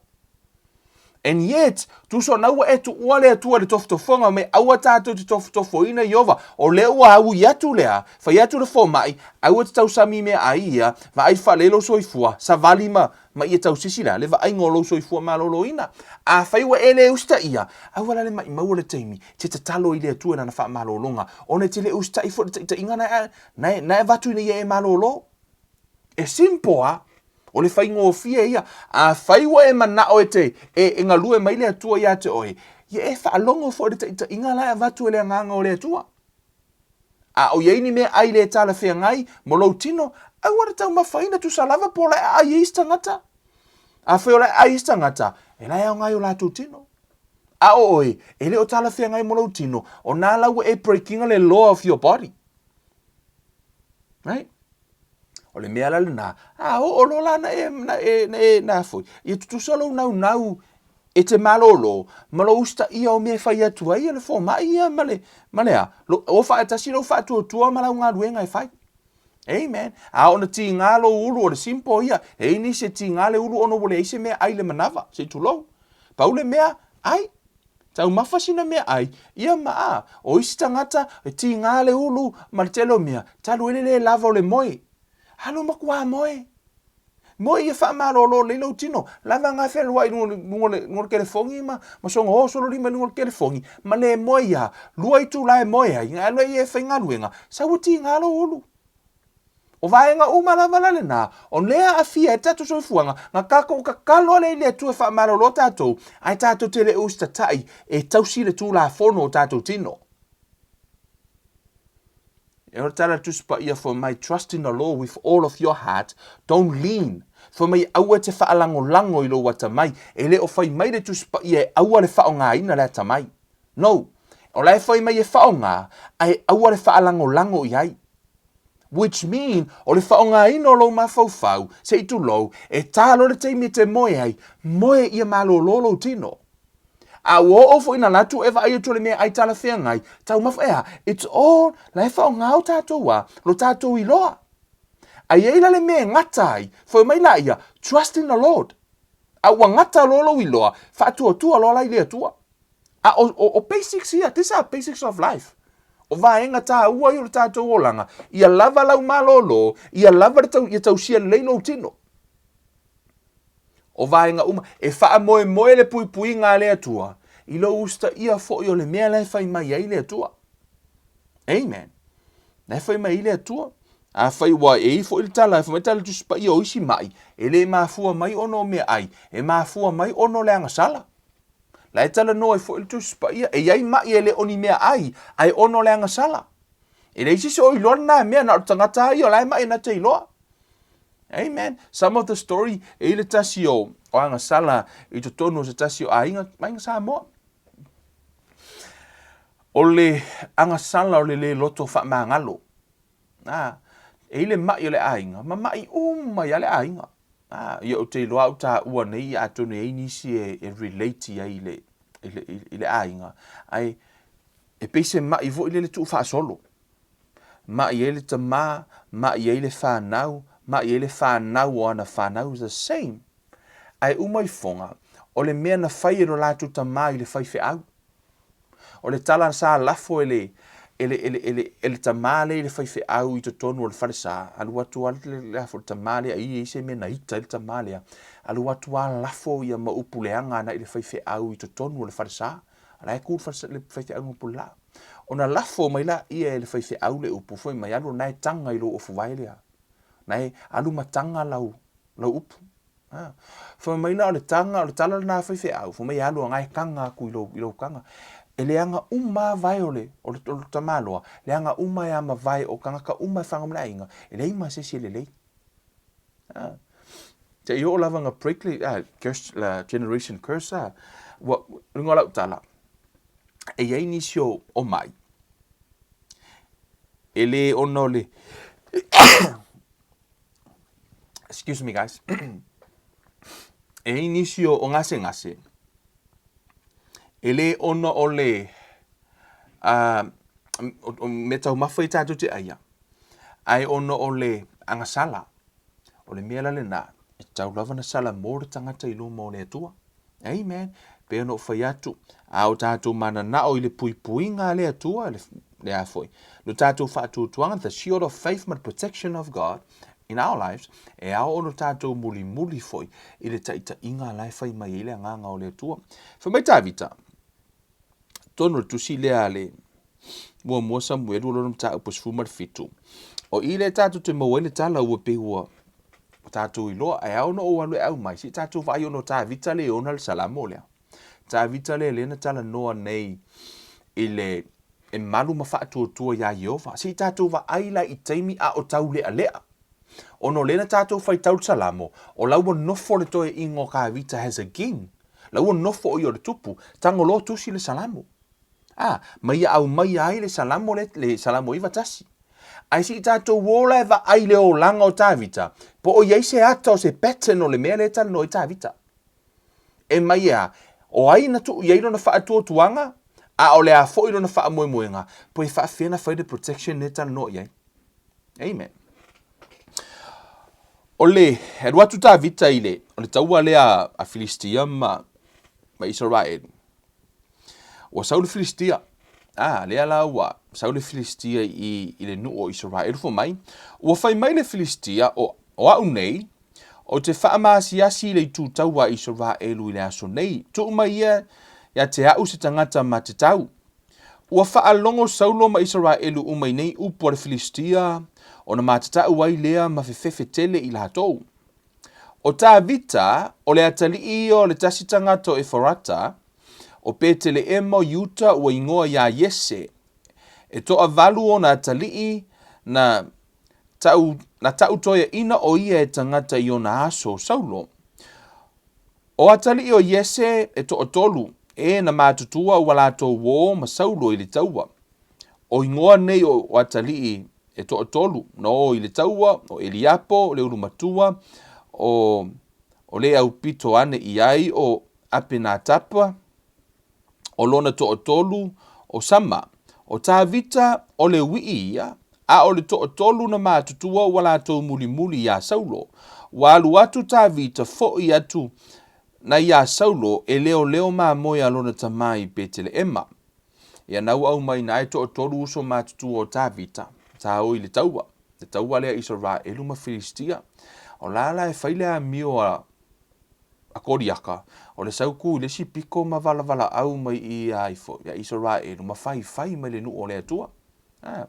And yet, tusa ona ua e tuua le Atua i le tofotofoga me aua tatou te tofotofoina Ieova, o lea ua aui atu lea, fai atu le fomai, aua te tausami i mea ai ia, vaai faalelei lou soifua, savali ma, ma ia tausisi la le vaaiga o lou soifua maloloina. Afai ua e le usitaia, aua la le maimau o le taimi, te tatalo i le Atua i lana faamalologa, ona e te le usitai foi i le taitaiga na e, na e avatu ina ia e malolo. E simple a. O le faigofie ia. Afai ua e manao e te, e, e galue mai le Atua ia te oe, ia e faalogo foi i le taitaiga la e avatu e le Agaga o le Atua. A o i ai ni mea ai le talafeagai mo lou tino, aua le taumafaina tusa lava po o la e aai ai isi tagata. Afai o la e aai isi tagata, e la e aoga i o latou tino. A o oe, e le o talafeagai mo lou tino, o nā la ua e break-ina le law of your body. Right? O le mea la lena, a oo loa la na e, na e, na e, na foi, ia tutusa lou naunau e te malolo ma lou usitaia o mea e fai atu ai e le fomai ia ma le, ma le a, lo, o faatasi lou faatuatua ma lau galuega e fai. Amen. A oo na tiga lou ulu, o le simple ia, e i ai nisi e tiga le ulu ona ua leai se mea ai le manava, se i tulou. Pau le mea, ai, Taumafa sina mea ai, ia ma a, o isi tagata e tiga le ulu ma le tele o mea, talu ai le le lava o le moe. Alu makuā moe. Moe ia faamalolo lelei lou tino, lava nga fealuai i luga luga o le kelefogi ma ma soga o solo lima i luga o le kelefogi, ma le moe ia, lua itula e moe ai, ae alu ai ia e faigaluega, sau ua tiga lou ulu. O vaega uma lava la lena, o lea aafia ai le tatou soifuaga, na tatou tatalo ale i le Atua e faamalolo tatou, ae tatou te le usitatai e tausi le Tulafono o tatou tino. E o le tala Tusi Paia fai mai, Trust in the Lord with all of your heart, don't lean. Fai mai aua e te faalagolago i lou atamai. E le o fai mai le Tusi Paia e aua le faaaogaina le atamai. No. O la e fai mai e faaaoga, ae aua le faalagolago i ai. Which mean, o le faaaogaina o lou mafaufau, se i tulou, e ta loa le taimi e te moe ai, moe ia malolo lou tino. A ua oo foi ina alu atu e vaai atu o le mea ai talafeagai, taumafa, ea, it's all, la e faaaoga o tatou a, lo tatou iloa. A i ai la le mea e gata ai, fai mai laia, trust in the Lord. A ua gata loa lou iloa, faatuatua loa la i le Atua. A o, o, o basics ia, these are basics of life. O vaega tāua ia o le tātou olaga, ia lava lau malōlō, ia lava le tau, ia tausia lelei lou tino. O vaega uma, e faamoemoe le puipuiga a le Atua, i lou usitaia foi o le mea la e fai mai ai le Atua. Amen. La e fai mai ai le Atua. Afai ua e i foi le tala, e fai mai tala Tusi Paia o isi mai, e le mafua mai ona o meaai, e mafua mai ona o le agasala. La e talanoa ai foi le Tusi Paia, e i ai maʻi e le o ni mea ai, ae ona o le agasala. E leai se isi o iloa lena mea, na o le tagata lava ia o la e maʻi na te iloa. Amen. Some of the story, e i le tasi o, o agasala i totonu o se tasi o aiga, aiga Samoa. O le agasala o le le loto faamagalo. Ah, e i le maʻi o le aiga, ma maʻi uma ia le aiga. Ah, ia ou te iloa au taua nei, atonu e i ai nisi e, e relate i ai i le, i le, i le aiga. Ae, e pei se maʻi foi lele tuufaasolo. Maʻi ai le tamā, maʻi ai le fanau, maʻi ai le fanau o ana fanau, is the same. Ae uma ifoga, o le mea na fai e lo latou tamā i le faifeau. O le tala sa lafo e le, e le, e le, e le, e le tamā lea i le faifeau i totonu o le falesa, alu atu lava le, le, le tamā lea, i ai se mea na ita ai le tamā lea, alu atu lava lafo ia ma upu leaga ana i le faifeau i totonu o le falesa. O la e ku le, falesa, le faifeau ma pule la. Ona lafo mai laia e le faifeau le upu, fai mai, alu na e taga i lou ofuvae lea. Na e alu ma taga lau, lau upu. A, fai mai la o le taga, o le tala lena a faifeau, fai mai e alu aga e taga atu i lou, i lou taga. E leaga uma lava vae o le, o le, o le tamaloa, leaga uma e ama vae o tagata uma e fanau mai le aiga, e leai ma se isi e lelei. A, seia oo lava ina break le, a, curse, la generation curse, a, ua, luga o lau tala, e i ai nisi o, o mai, e le ona o le Excuse me guys. E i ai nisi o, o gasegase, e le ona o le uh, o, o mea taumafa i tātou te aia, ae ona o le agasala. O le mea la lena, e tau lava na sala mō le tangata i luma o le Atua. Amen. Pei ona ou fai atu, a o tatou mananao i le puipuiga a le Atua, le, le a foi, lo tatou faatuatuaga, the shield of faith ma the protection of God in our lives, e ao ona tatou mulimuli foi i le taitaiga la e fai mai ai le agaga o le Atua. Fai mai Tavita, tonu o le tusi lea a le muamua Samuelu o lona mataupu 17. O i lea tatou te maua ai le tala ua pei ua tatou iloa, ae ao ona ou alu e aumai, se i tatou vaai ona o Tavita lea e ona le Salamo lea. Tavita lea lea na talanoa nei i le e malu ma faatuatua iā Ieova. Se i tatou vaai la i taimi a o taulealea. Ona o lea na tatou faitau le Salamo, o la ua nofo le toeaiga o Tavita as a king. La ua nofo o ia o le tupu, tagoloa tusi le Salamo. A, ma ia aumaia ai le Salamo lea, le Salamo 91. Ae se i tatou o la e vaai i le olaga o Tavita, po o i ai se ata o se pattern o le mea lea e talanoa ai Tavita. E mai e a? O ai na tuu i ai lona faatuatuaga, a o le a foi lona faamoemoega, po e faafefea ona fai le protection lea e talanoa i ai. Amen. O le alu atu Tavita i le, o le taua lea a Filistia ma, ma Isaraelu. Ua sau le Filistia. A, lea la ua sau le Filistia i, i le nuu o Isaraelu fai mai. Ua fai mai le Filistia, o, o au nei, ou te faamaasiasi i le itu taua a Isaraelu i le aso nei. Tuu mai ia ia te au se tagata ma te tau. Ua faalogo Saulo ma Isaraelu uma i nei upu a le Filistia, ona matatau ai lea ma fefefe tele i latou. ʻO Tāvita, o le atalii ia o le tasi tagata o Efarata, o Peteleʻema o Iuta ua igoa iā Iese. E toavalu ona atalii, na taʻu, na taʻu toeaʻina ʻo ia e tagata i ona aso o Saulo. ʻO atalii o Iese e toatolu, e na matutua ua latou ō ma Saulo i le taua. ʻO igoa nei o atalii e toatolu na ō i le taua, ʻo Eliapo le ulumatua, ʻo ʻo le aupito ane i ai ʻo Apenatapa, ʻo lona toatolu ʻo Sama, ʻo Tāvita ʻo le uiʻi ia, a ʻo le toatolu na matutua ua latou mulimuli iā Saulo. Ua alu atu Tāvita foʻi atu na iā Saulo e leoleo mamoe a lona tamā i Peteleʻema. Ia na ua aumaina ai toatolu uso matutua o Tāvita, tā o i le taua, le taua lea Isaraelu ma Filistia. O la la e fai le amio a a Koliaka, o le sau ku i le isi piko ma valavalaau mai i a ifo ia Isaraelu ma faifai mai le nuu o le Atua. Ah.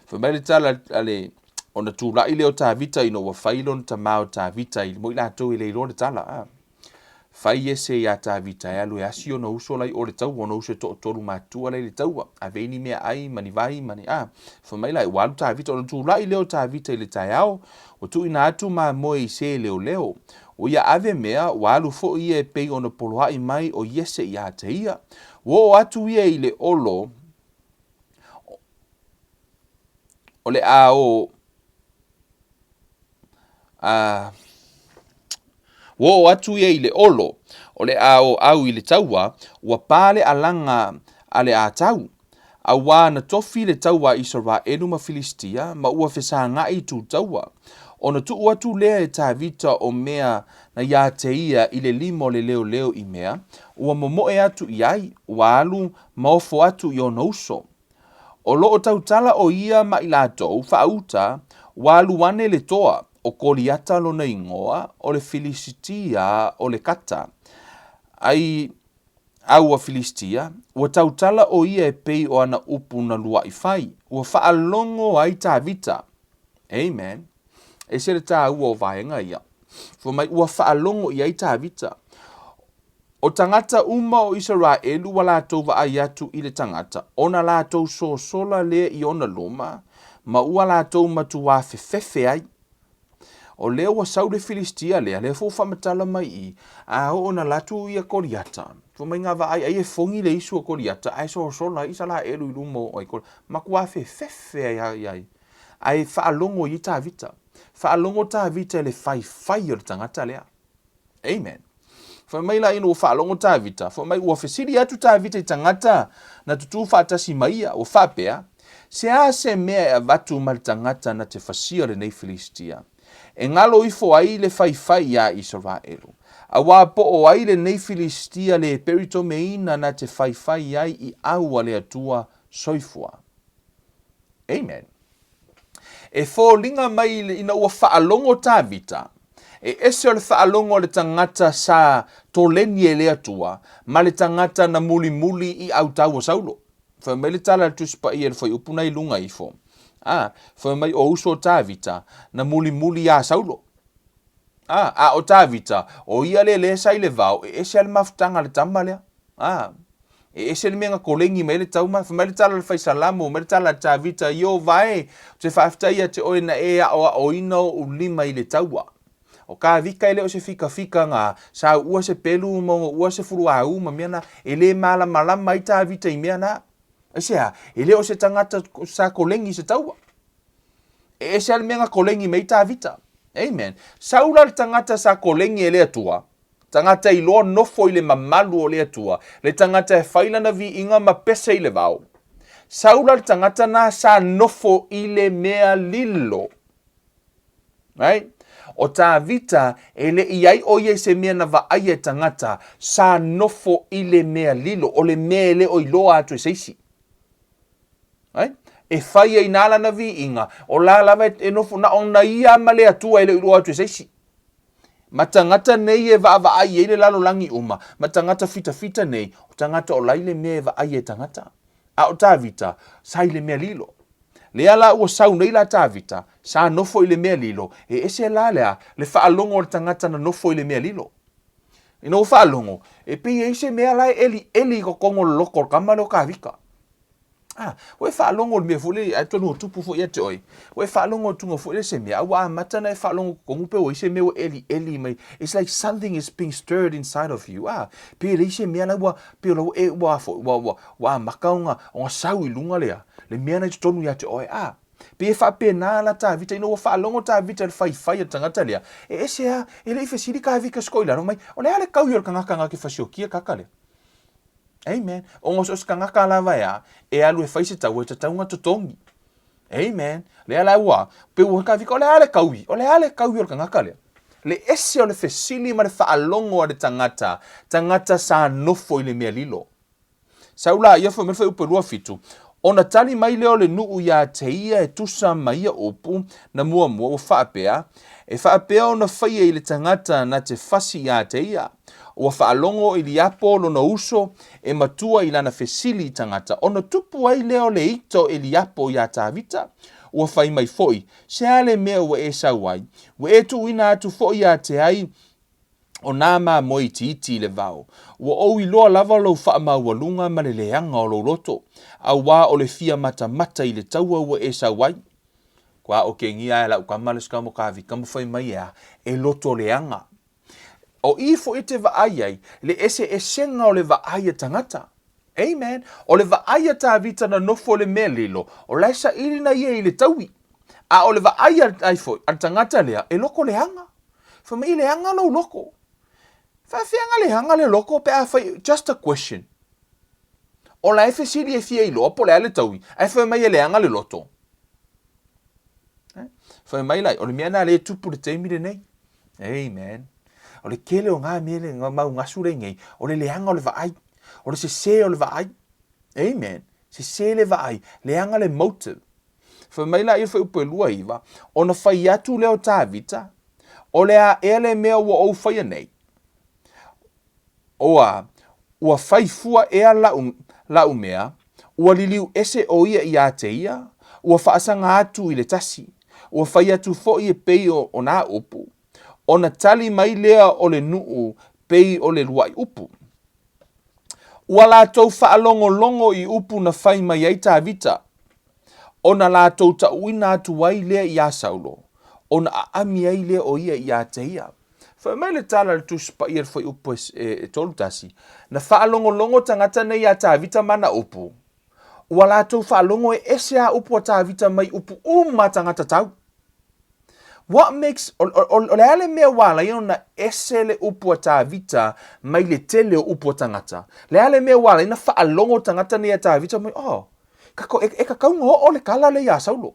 Fai mai le tala a le ona tulaʻi lea o Tavita ina ua fai lona tamā o Tavita i mo i latou e le iloa le tala. Ah. Fai Iese iā Tavita e alu e asi ona uso la i o le taua, ona uso e toatolu matua la i le taua, ave ai ni meaai ma ni vai ma ni, a. Fai mai la, ua alu Tavita, ona tulaʻi lea o Tavita i le taeao, ua tuuina atu mamoe i se leoleo. Ua ia ave mea, ua alu foi ia e pei ona poloaʻi mai ʻo Iese iā te ia. Ua oo atu ia i le olo o le a o, a, ua oo atu ia i le olo o le a o au i le taua, ua pā le alaga a le atau. Auā na tofi le taua a Isaraelu ma Filistia, ma ua fesagaʻi i tūtaua. Ona tuu atu lea e Tavita o mea na iā te ia i le lima o le leoleo i mea, ua momoe atu i ai, ua alu ma ofo atu i ona uso. O lo o tautala ʻo ia ma i latou, faauta, ua alu ane le toa, ʻo Koliata lona igoa, o le Filisitia o le Kata. Ai a ua Filistia, ua tautala ʻo ia e pei o ana upu na luaʻi fai, ua faalogo ai Tāvita. Amen. Ese le tāua o vaega ia. Fai mai, ua faalogo i ai Tāvita. O tagata uma o Isaraelu ua latou vaai atu i le tagata, ona latou sosola lea i ona luma, ma ua latou matuā fefefe ai. O lea ua sau le Filistia lea, lea foi ua faamatala mai i, a oo na latu ia Koliata, fai mai nga vaai ai e fogi le isu o Koliata, ae sosola ai Isaraelu i luma o ai Koliata, matuā fefefe ai ai, ae faalogo i ai Tavita. Faalogo Tavita i le faifai o le tagata lea. Amen. Fai mai la ina ua faalogo Tavita, fai mai ua fesili atu Tavita i tagata na tutū faatasi ma ia, ua faapea, Se a se mea e avatu ma le tagata na te fasia lenei Filistia, e ngalo ifo ai le faifai iā Isaraelu? Auā po o ai lenei Filistia le peritomeina na te faifai ai i au a le Atua soifua. Amen. E foliga mai ina ua faalogo Tavita, e ese o le faalogo a le tagata sa toleni e le Atua ma le tagata na mulimuli i autau o Saulo. Fai mai le tala a le Tusi Paia i le fuaiupu na i luga ifo, a, fai mai o uso o Tavita na mulimuli iā Saulo. A, a o Tavita, o ia le lea sa i le vao, e ese a le mafutaga a le tama lea. A, e ese le mea na kolegi mai ai le tauma. Fai mai le tala a le fai Salamo, mai le tala a Tavita, Ieova e, ou te faafetai ia te oe na e aoaoina oʻu lima i le taua. O Tavita e le o se fikafika na sauua se pelu ma onoua se fuluaū ma mea na, e le malamalama ai Tavita i mea na. Aisea? E le o se tagata sa kolegi i se taua. E ese lava le mea na kolegi mai ai Tavita. Amen. Sau la le tagata sa kolegi e le Atua, tagata iloa nofo i le mamalu o le Atua, le tagata e fai lana viiga ma pese i le vao. Sau la le tagata na sa nofo i le mea lilo. Right? O Tavita, e le i ai o ia i se mea na vaaia e tagata, sa nofo i le mea lilo, o le mea e le o iloa atu e se isi. Right? E fai ai nā lana viiga, o la lava e nofo, na ona ia ma le Atua e le o iloa atu e se isi. Ma tagata nei e vaavaai ai le lalolagi uma, ma tagata fitafita nei, o tagata o la i le mea e vaai e tagata. A o Tavita, sa i le mea lilo. Lea la ua sau nei la Tavita, sa nofo i le mea lilo, e ese la lea le faalogo o le tagata na nofo i le mea lilo. Ina ua faalogo, e pei e i se mea la e elieli i totonu o le loto o le tama lea o Tavita. Ah, ua e faalogo i le mea foi lele, atonu ua tupu foi ia te oe, ua e faalogo atuga foi lele se mea, a ua amata ona e faalogo i totonu pe ua i ai se mea ua elieli mai, it's like something is being stirred inside of you, ah, pe leai se mea la ua, pei o la ua e, ua foi, ua, ua, ua amata ona, ona sau i luga le, le mea na i totonu ia te oe, ah. Pei e faapena la Tavita, ina ua faalogo Tavita i le faifai a le tagata lea, e ese lava, e le i fesili Tavita se toilalo mai, o le a le taui o le tagata na te fasiokia kaka lea? Amen. Ona so o se tagata lava e a, e alu e fai se taua e tatau ona totogi. Amen. Lea la ua, pe ua Tavita, o le a le taui? O le a le taui o le tagata lea? Le ese o le fesili ma le faalogo a le tagata, tagata sa nofo i le mea lilo. Sau la ia fai mai le fuaiupu e 27, Ona tali mai lea o le nuu iā te ia e tusa ma ia upu na muamua ua faapea, E faapea ona faia i le tagata na te fasi iā te ia. Ua faalogo i Liapo lona uso e matua i lana fesili i tagata, ona tupu ai lea o le ita o Eliapo iā Tavita. Ua fai mai foi, Se a le mea ua e sau ai? Ua e tuuina atu foi iā te ai o nā mamoe itiiti i le vao. Ua ou iloa lava lou faamaualuga ma le leaga o lou loto, auā o le fia matamata i le taua ua e sau ai. Kua okengia ae lau tama le skamo kavika ma fai mai ea, e loto leaga. O i foi te vaai ai, le eseesega o le vaai a tagata. Amen. O le vaai a Tavita na nofo i le mea lilo, o la e saili na ia i le taui. A o le vaai a, ai foi, a le tagata lea, e loko leaga. Fai mai, e leaga lou loko. Faafefea na leaga le loko pe a fai, just a question. O la e fesili e fia iloa po o le a le taui, ae fai mai e leaga le loto. Eh? Fai mai lai, o le mea na le tupu le taimi lenei. Amen. O le tele o ngā mea le ngā mau ngasu le nei, o le leaga o le vaai, o le sesē o le vaai. Amen. Sesē le vaai, leaga le motive. Fai mai la ia fuaiupu e 29, ona fai atu lea o Tavita, o le a ea le mea ua ou faia nei? Oa, ua fai fua ea lau, lau mea, ua liliu ese o ia iā te ia, ua faasaga atu i le tasi, ua fai atu foi e pei o, o nā upu, ona tali mai lea o le nuu pei o le luaʻi upu. Ua latou faalogologo i upu na fai mai ai Tavita, ona latou taʻuina atu ai lea iā Saulo, ona aami ai lea o ia iā te ia. Fai mai le tala a le Tusi Paia le fuaiupu e 31, Na faalogologo tagata nei iā Tavita ma ana upu, ua latou faalogo e ese a upu a Tavita mai upu uma a tagata tau. What makes, o, o, o, o le a le mea ua ala ai ona ese le upu a Tavita mai le tele o upu a tagata? Le a le mea ua ala ai ona faalogo tagata nei a Tavita mai, oh, ka, e, e kakauga oo le kala le iā Saulo.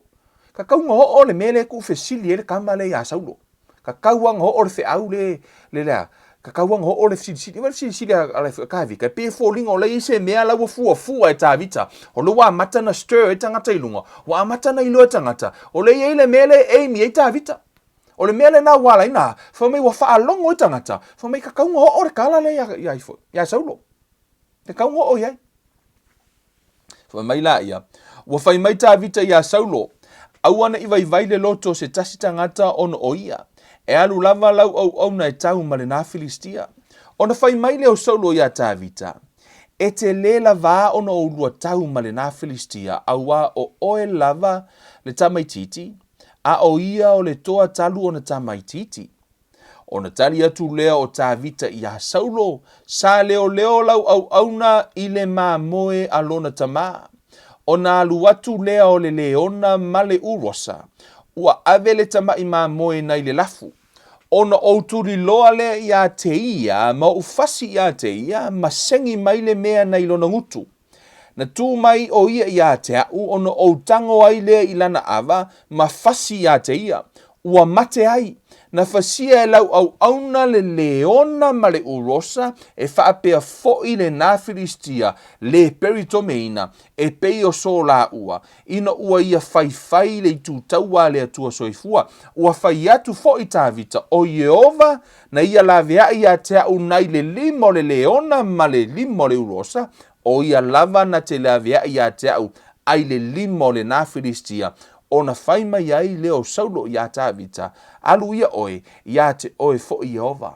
Kakauga oo le mea le ku fesili ai le kama le iā Saulo. Kakauanga oo le feau le, le lea, Ka tau ona oo le fesilisili. Vaai le fesilisili a le Tavita, e pei e foliga o la e i ai se mea la ua fuafua e Tavita, o lea ua amata ona stir ai tagata i luga, ua amata ona iloa e tagata, o lea e i ai le mea lea e aim i ai Tavita. O le mea lena ua ala ai ona, fai mai ua faalogo ai tagata, fai mai tatau ona oo le tala lea ia, ia, ia Saulo. Tatau ona oo i ai. Fai mai laia, Ua fai mai Tavita iā Saulo, Aua ne i vaivai le loto o se tasi tagata ona o ia, e alu lava lau auauna e tau ma lenā Filistia. Ona fai mai lea o Saulo iā Tavita, E te lē lavā ona oulua tau ma lenā Filistia, auā o oe lava le tamaitiiti, a o ia o le toa talu ona tamaitiiti. Ona tali atu lea o Tavita iā Saulo, Sa leoleo lau auauna i le mamoe a lona tamā. Ona alu atu lea o le leona ma le urosa, ua ave le tamaʻi mamoe nai le lafu. Ona ou tuliloa lea iā te ia ma ou fasi iā te ia ma segi mai le mea nai lona gutu. Na tū mai ʻo ia iā te aʻu ona ou tago ai lea i lana ʻawa ma fasi iā te ia, ua mate ai. Na fasia e lau auauna le leona ma le urosa e faapea foʻi lenā Filistia lē peritomeina e pei o sō lāua, ina ua ia faifai le itu taua a le Atua Soifua. Ua fai atu foʻi Tavita, ʻO Ieova Na ia laveaʻi iā te aʻu nai le lima o le leona ma le lima o le urosa, ʻo ia lava na te laveaʻi iā te aʻu ai le lima o lenā Filistia, ona fai mai ai lea o Saulo iā Tavita, Alu ia ʻoe, iā te ʻoe foʻi Ieova.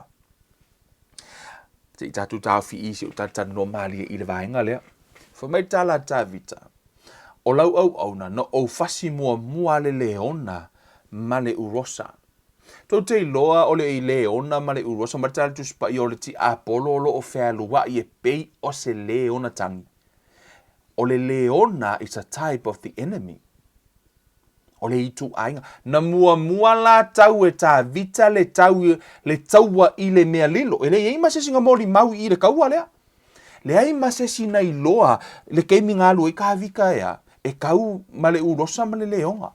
Se i tatou taofi i si ou talatalanoa malie i le vaega lea. Fai mai le tala a Tavita, O lau auauna, na ou fasi muamua le leona ma le urosa. Tou te iloa o le leona ma le urosa ma le tala Tusi Paia o le tiapolo o lo o fealuai e pei o se leona tagi. O le leona is a type of the enemy. O le ituaiga. Na muamua la tau e Tavita le tau le taua i le mea lilo. E le i ai ma se isi na molimau i le taua lea. Leai ma se isi na iloa le taimi na alu ai Tavita ea e tau ma le urosa ma le leona.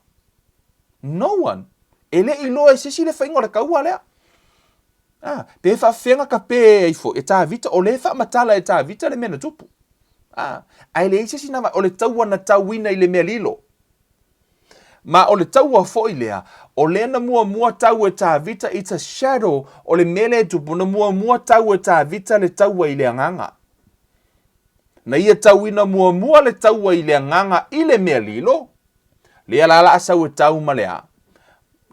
No one. E le i loa e se isi le faiga o le taua lea. Ah, pe faafefea ka pe ai foi e Tavita, o lea e faamatala e Tavita le mea na tupu. Ah, ae leai se isi na vaai, o le taua na tauina i le mea lilo. Ma o le taua foi lea, o lea na muamua tau e Tavita, it's a shadow o le mea lea e tupu, na muamua tau e Tavita le taua i le agaga. Na ia tauina muamua le taua i le agaga i le mea lilo, Lea la la sau e tau ma le a?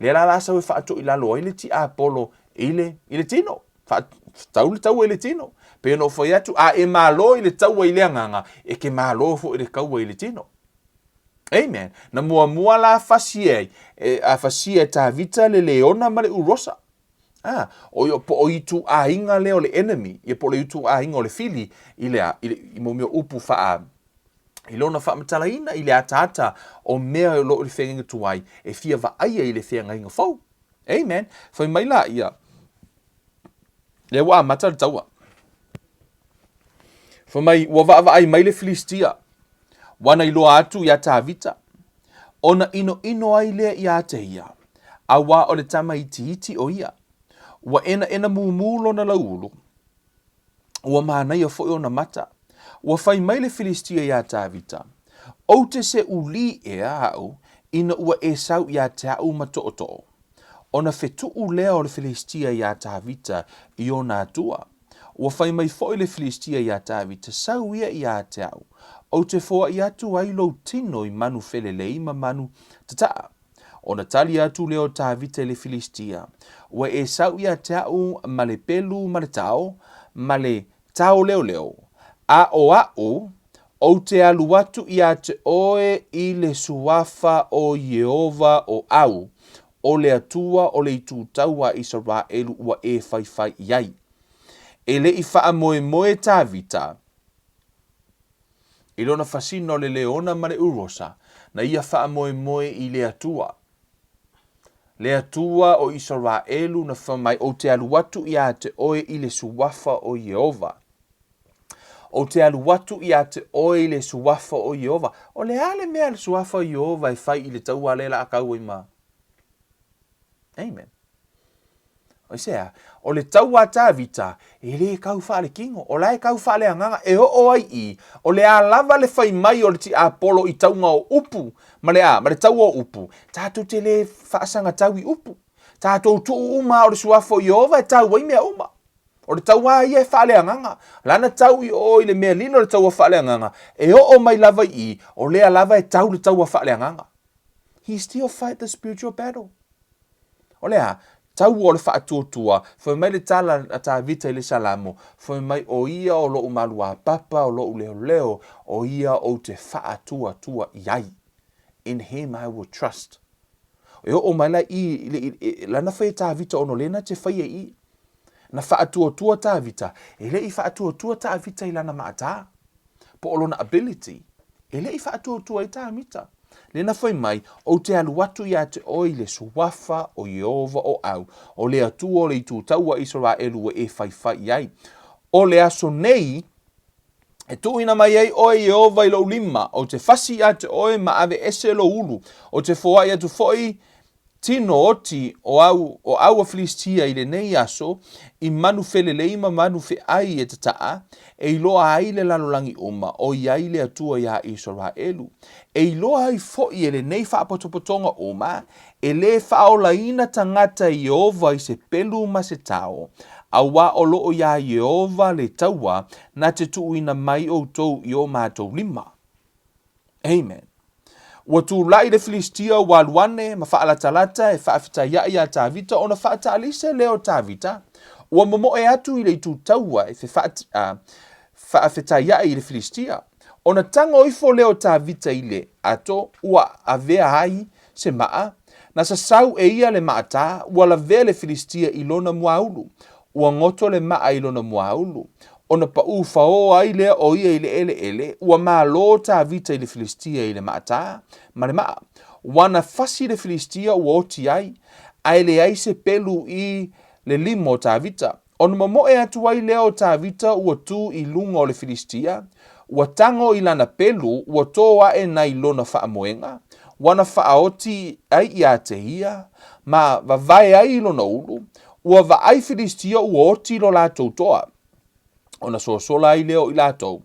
Lea la la sau e faatoilalo ai le tiapolo i le, i le tino. Tau le taua i le tino. Pei ona ou fai atu, a e malo i le taua i le agaga, e ke malo foi i le taua i le tino. Amen. Na muamua la fasi ai, e, a fasia e Tavita le leona ma le urosa. Ah, o ia po o ituaiga lea o le enemy, ia po o le ituaiga o le fili i le a, i, le, i mo mea upu faa, i lona faamatalaina i le ataata o mea o lo o i le feagaiga tuai e fia vaaia i le feagaiga fou. Amen. Fai mai la ia, lea ua amata le taua. Fai mai, ua vaavaai mai le Filistia, ua na iloa atu iā Tavita, ona inoino ai lea iā te ia, auā o le tama itiiti o ia. Ua enaena mumu lona lauulu, Ua manaia foi ona mata. Ua fai mai le Filistia iā Tavita, Ou te se ulī ea aʻu ina ua e sau iā te aʻu ma toʻotoʻo. Ona fetuʻu lea o le Filistia iā Tavita i ona atua. Ua fai mai foi le Filistia iā Tavita, Sau ia iā te aʻu, ou te foaʻi atu ai lou tino i manu felelei ma manu tataʻa. Ona tali atu lea o Tavita i le Filistia, Ua e sau ia te aʻu ma le pelu ma le tao, ma le taoleoleo, a ʻo aʻu, ou te alu atu iā te ʻoe i le suafa o Ieova o au, o le Atua o le itutau a Isaraelu ua e faifai i ai. E le i faamoemoe Tavita I lona fasina o le leona ma le urosa, na ia faamoemoe i le Atua. Le Atua o Isaraelu na fai mai, Ou te alu atu iā te oe i le suafa o Ieova. Ou te alu atu iā te oe i le suafa o Ieova. O le a le mea le suafa o Ieova e fai i le taua lea la a kau ai ma? Amen. Aisea? O le taua a Tavita, e le kau faalekino, o la e kau faaleagaga, e oo ai i, o le a lava le fai mai o le tiapolo i tauga o upu, ma le a, ma le taua o upu, tatou te le faasagatau i upu. Tatou tuu uma lava o le Suafa o Ieova e tau ai mea uma. O le taua ia e faaleagaga. Lana tau i o i le mea lilo le taua faaleagaga, e oo mai lava i i, o lea lava e tau le taua faaleagaga. He still fight the spiritual battle. O le a? Taua o le faatuatua, fai mai le tala a Tavita i le Salamo, fai mai o ia o loʻu maluapapa, o loʻu leoleo, o ia ou te faatuatua i ai. In him I will trust. E oo mai la i, i, i, i lana fai e Tavita ono lena te fai e i. Na faatuatua Tavita, e le i faatuatua Tavita i lana maata, po o lona ability, e le i faatuatua ai Tavita. Lena fai mai, Ou te alu atu iā te oe i le suafa o Ieova o au, o le Atua o le itu taua Isaraelu ua e faifai i ai. O le aso nei, e tuuina mai ai oe Ieova i lou lima, ou te fasi iā te oe ma ave ese lou ulu, ou te foai atu foi tino oti o au, o au a Filistia i lenei aso, i manu felelei ma manu feʻai e tataʻa, e iloa ai le lalolagi uma, ʻo i ai le Atua iā Isaraelu. E iloa ai foʻi e lenei faapotopotoga uma, e lē faaolaina tagata e Ieova i se pelu ma se tao, auā o loo iā Ieova le taua na te tuuina mai ʻoutou i o matou lima. Amen. Ua tulai le Filistia ua alu ane ma faalatalata e faafetaiaʻi iā Tavita ona faataalise lea o Tavita, ua momoe atu i le itu taua e faafetaiaʻi i le Filistia. Ona tago ifo lea o Tavita i le ato ua avea ai se maa, na sasau e ia le maatā, ua lavea le Filistia i lona muaulu. Ua goto le maa i lona muaulu. Ona paʻū faō ai lea o ia i le ʻeleʻele, ua malo Tavita i le Filistia i le maatā ma le maa. Ua na fasi le Filistia ua oti ai, a e leai se pelu i le lima o Tavita. Ona momoe atu ai lea o Tavita ua tū i luga o le Filistia, ua tago i lana pelu, ua tō aʻe nai lona faamoega, ua na faaoti ai iā te ia, ma vavae ai i lona ulu, ua vaai Filistia ua oti lo latou toa. Ona sosola ai lea o i latou.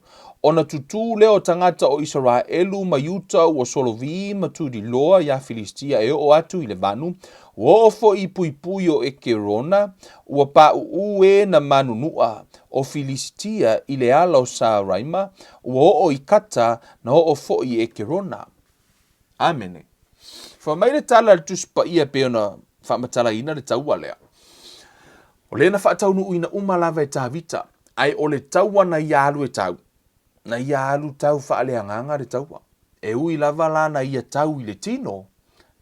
Ona tutū lea o tagata o Isaraelu ma Iuta ua solovī ma tuliloa iā Filistia e oo atu i le vanu, ua oo foi i puipui o Ekerona, ua paʻuʻū e na manunuʻa o Filistia i le ala o Saaraima, ua oo i Kata, na oo foi i Ekerona. Amene. Fai mai le tala a le Tusi Paia pei ona faamatalaina le taua lea. O lea na faataunuuina uma lava e Tavita, ae o le taua na ia alu e tau, na ia alu tau faaleagaga le taua. E ui lava la na ia tau i le tino,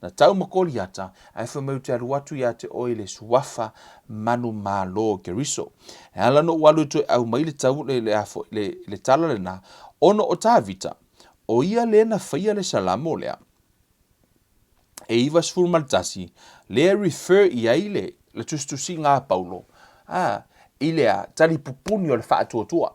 na tau ma Koliata, ae fai mai ou te alu atu iā te oe i le suafa manumalo o Keriso. E ala ona ou alu e toe aumai le tau, le, le, le, le tala lena, ona o Tavita, ʻO ia lea na faia le Salamo lea e 91, lea e refer i ai le, le tusitusiga a Paulo, a, i le a, talipupuni o le faatuatua.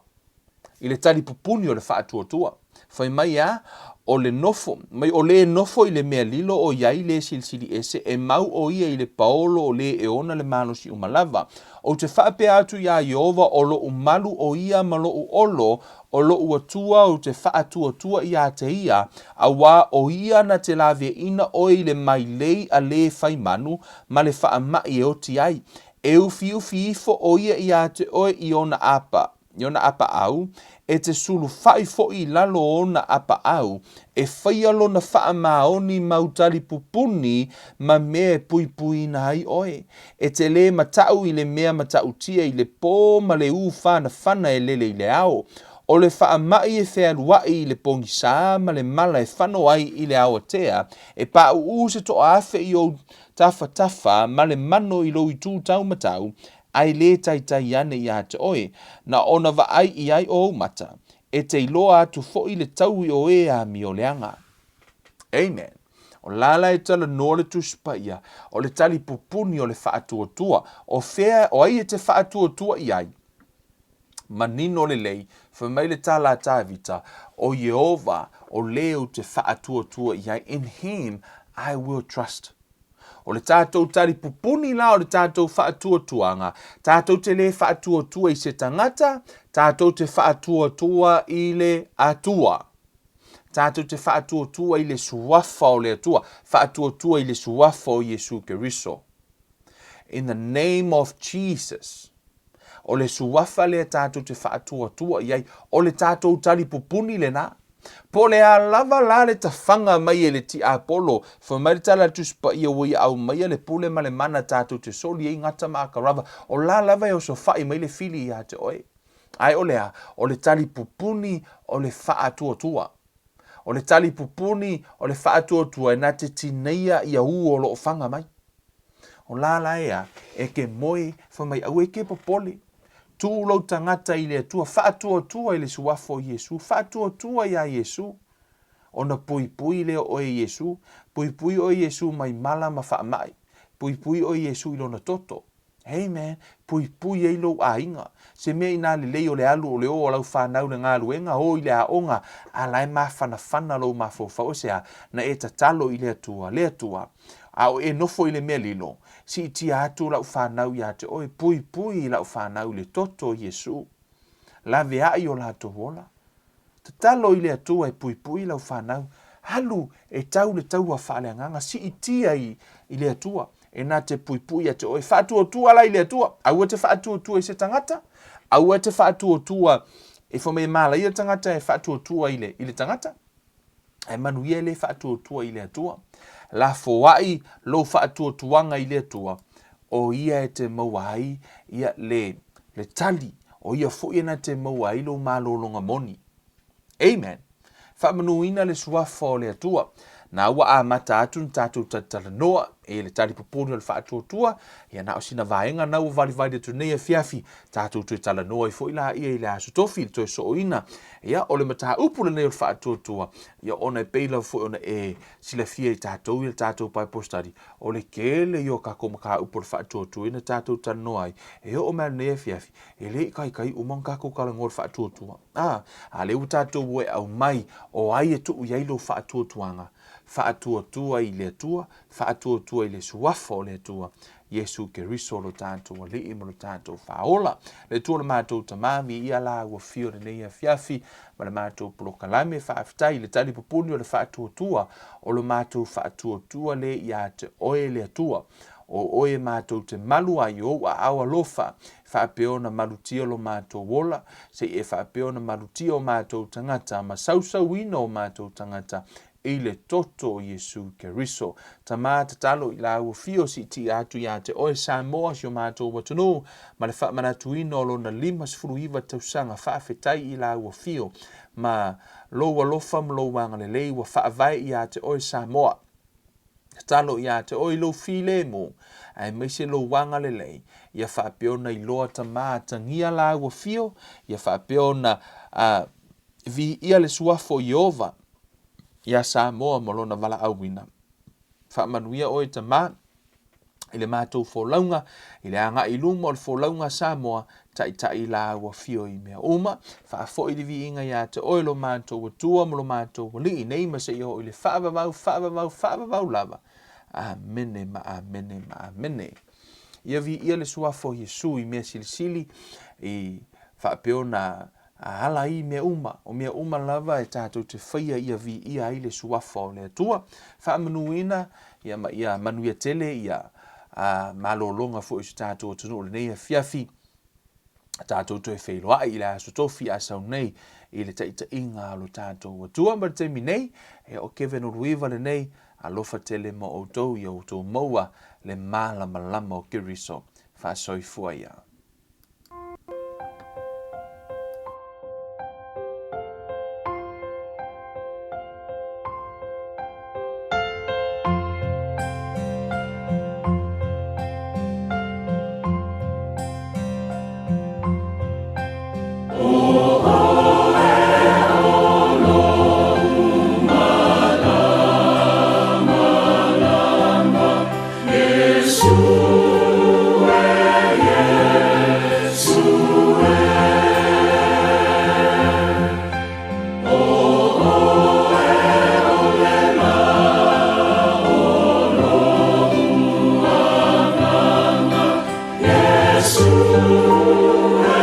I le talipupuni o le faatuatua. Fai mai a, o le nofo, mai o le nofo i le mea lilo o i ai le silisili ese, e mau ʻo ia i le paolo o le e ona le malosi uma lava. Ou te faapea atu iā Ieova o loʻu malu ʻo ia ma loʻu olo, O loʻu Atua ou te faatuatua iā te ia, auā ʻo ia na te laveʻina ʻoe i le mailei a lē fai manu, ma le faamaʻi e oti ai. E ufiufi ifo ʻo ia iā te ʻoe i ona apa, i ona apaʻau, e te sulufaʻi foʻi i lalo o ona apaʻau, e faia lona faamaoni mau talipupuni ma mea e puipuiina ai ʻoe. E te lē mataʻu i le mea mataʻutia i le pō ma le ū whanawhana e lele i le ao. ʻO le faamaʻi e fealuaʻi i le pogisā ma le mala e fano ai i le aoatea, e paʻuʻū se toʻaafe i ou tafatafa ma le mano i lou itū taumatau, ae lē taitai ane iā te ʻoe, na ona vaai i ai o ou mata, e te iloa atu foʻi le taui o ē amioleaga. Amen. O lala e talanoa le Tusi Paia, o le talipupuni o le faatuatua. O fea, o ai e te faatuatua i ai? Manino lelei, fai mai le tala a Tavita, o Ieova, o le ou te faatuatua i ai, in him I will trust. O le tatou tali pupuni la o le tatou faatuatuaga, tatou te le faatuatua i se tagata, tatou te faatuatua i le Atua. Tatou te faatuatua i le Suafa o le Atua, faatuatua i le Suafa o Iesu Keriso. In the name of Jesus. O le Suafa lea tatou te faatuatua i ai, o le tatou tali pupuni lena. Po o le a lava la le tafaga mai e le tiapolo, fai mai le tala a le Tusi Paia ua ia aumaia le pule ma le mana tatou te soli ai gata ma akarava, o la lava e osofai mai le fili ia te oe. Ae o le a? O le tali pupuni o le faatuatua. O le tali pupuni o le faatuatua e na te tineia ia u o lo o faga mai. O la la e a? E ke moe, fai mai aua e ke popole. Tuu lou tagata i le Atua, faatuatua i le Suafa o Iesu, faatuatua iā Iesu. Ona puipui lea o oe e Iesu, puipui oe Iesu mai mala ma faamai, puipui oe Iesu i lona toto. Amen. Puipui ai lou aiga. Se mea inā lelei o le alu o le ō o lau whanau le galuega, ō i le aoga, a la e mafanafana lou mafaufau, o se a? Na e tatalo i le Atua, le Atua, a o e nofo i le mea lilo, siitia atu lau whanau iā te oe, puipui i lau whanau i le toto o Iesu. Laveai o latou ola. Tatalo i le Atua e puipui lau fanau. Alu e tau le taua faaleagaga, siitia i, i le Atua, e na te puipui ia te oe. Faatuatua la i le Atua. Aua te faatuatua i se tagata, aua te faatuatua e fai mai e malaia le tagata e faatuatua i le, i le tagata. Ae manuia e le faatuatua i le Atua. Lafoai lou faatuatuaga i le Atua, o ia e te maua ai ia le, le tali, o ia foi e na te maua ai lou malologa moni. Amen. Faamanuina le suafa o le Atua. Na ua amata atu na tatou talatalanoa e le tali pupuni o le faatuatua, ia na o sina vaega na ua valivali atu nei afiafi, tatou toe talanoa ai foi laia i le Aso Tofi, le toe sooina. Ia, o le mataupu lenei o le faatuatua, ia ona e pei lava foi ona e silafia i tatou ia le tatou Bible study, o le tele ia o tatou mataupu o le faatuatua na tatou talanoa ai, e oo mai lenei afiafi, e le i taitai uma ona tatou talanoa i le faatuatua. A, a lea ua tatou o e aumai, o ai e tuu i ai lou faatuatuaga? Faatuatua i le Atua, faatuatua i le Suafa o le Atua, Iesu Keriso lo tatou Alii ma lo tatou Faaola. Le Atua lo matou Tamā, viia la ua fio lenei afiafi ma le matou polokalame, faafetai i le tali pupuni o le faatuatua o lo matou faatuatua le iā te Oe le Atua. O Oe e matou te malu ai i Ou aao alofa, e faapea ona malutia lo matou ola, se i e faapea ona malutia o matou tagata ma sausauina o matou tagata i le toto o Iesu Keriso. Tama, tatalo i lāua fio siitia atu iā te oe Samoa si o matou atunuu ma le faamanatuina o lona 59 tausaga faafetai i lāua fio ma lou alofa ma lou agalelei ua faavae iā te oe Samoa. Tatalo iā te oe i lou filemu aemaise lou agalelei ia faapea ona iloa tama atagia lāua fio ia faapea ona viia le suafa o Ieova iā Samoa ma lona valaauina. Faamanuia oe Tamā i le matou folauga, i le agai i luma o le folauga a Samoa, taitai lāua fio i mea uma. Faafoi le viiga iā te oe lo matou Atua ma lo matou Alii, nei ma seia oo i le faavavau, faavavau, faavavau lava. Amene ma amene ma amene. Ia viia le Suafa o Iesu i mea silisili i faapea ona A ala ai mea uma, o mea uma lava e tatou te faia ia viia ai le Suafa o le Atua. Faamanuina ia ma ia manuia tele ia a malologa foi o si tatou atunuu lenei afiafi. Tatou toe feiloai i le Aso Tofi a sau nei i le taitaiga a lo tatou Atua. Ma le taimi nei, e o Kevin Uluiva lenei, alofa tele mo outou ia outou maua le malamalama o Keriso. Faasoifua ia. Iesu.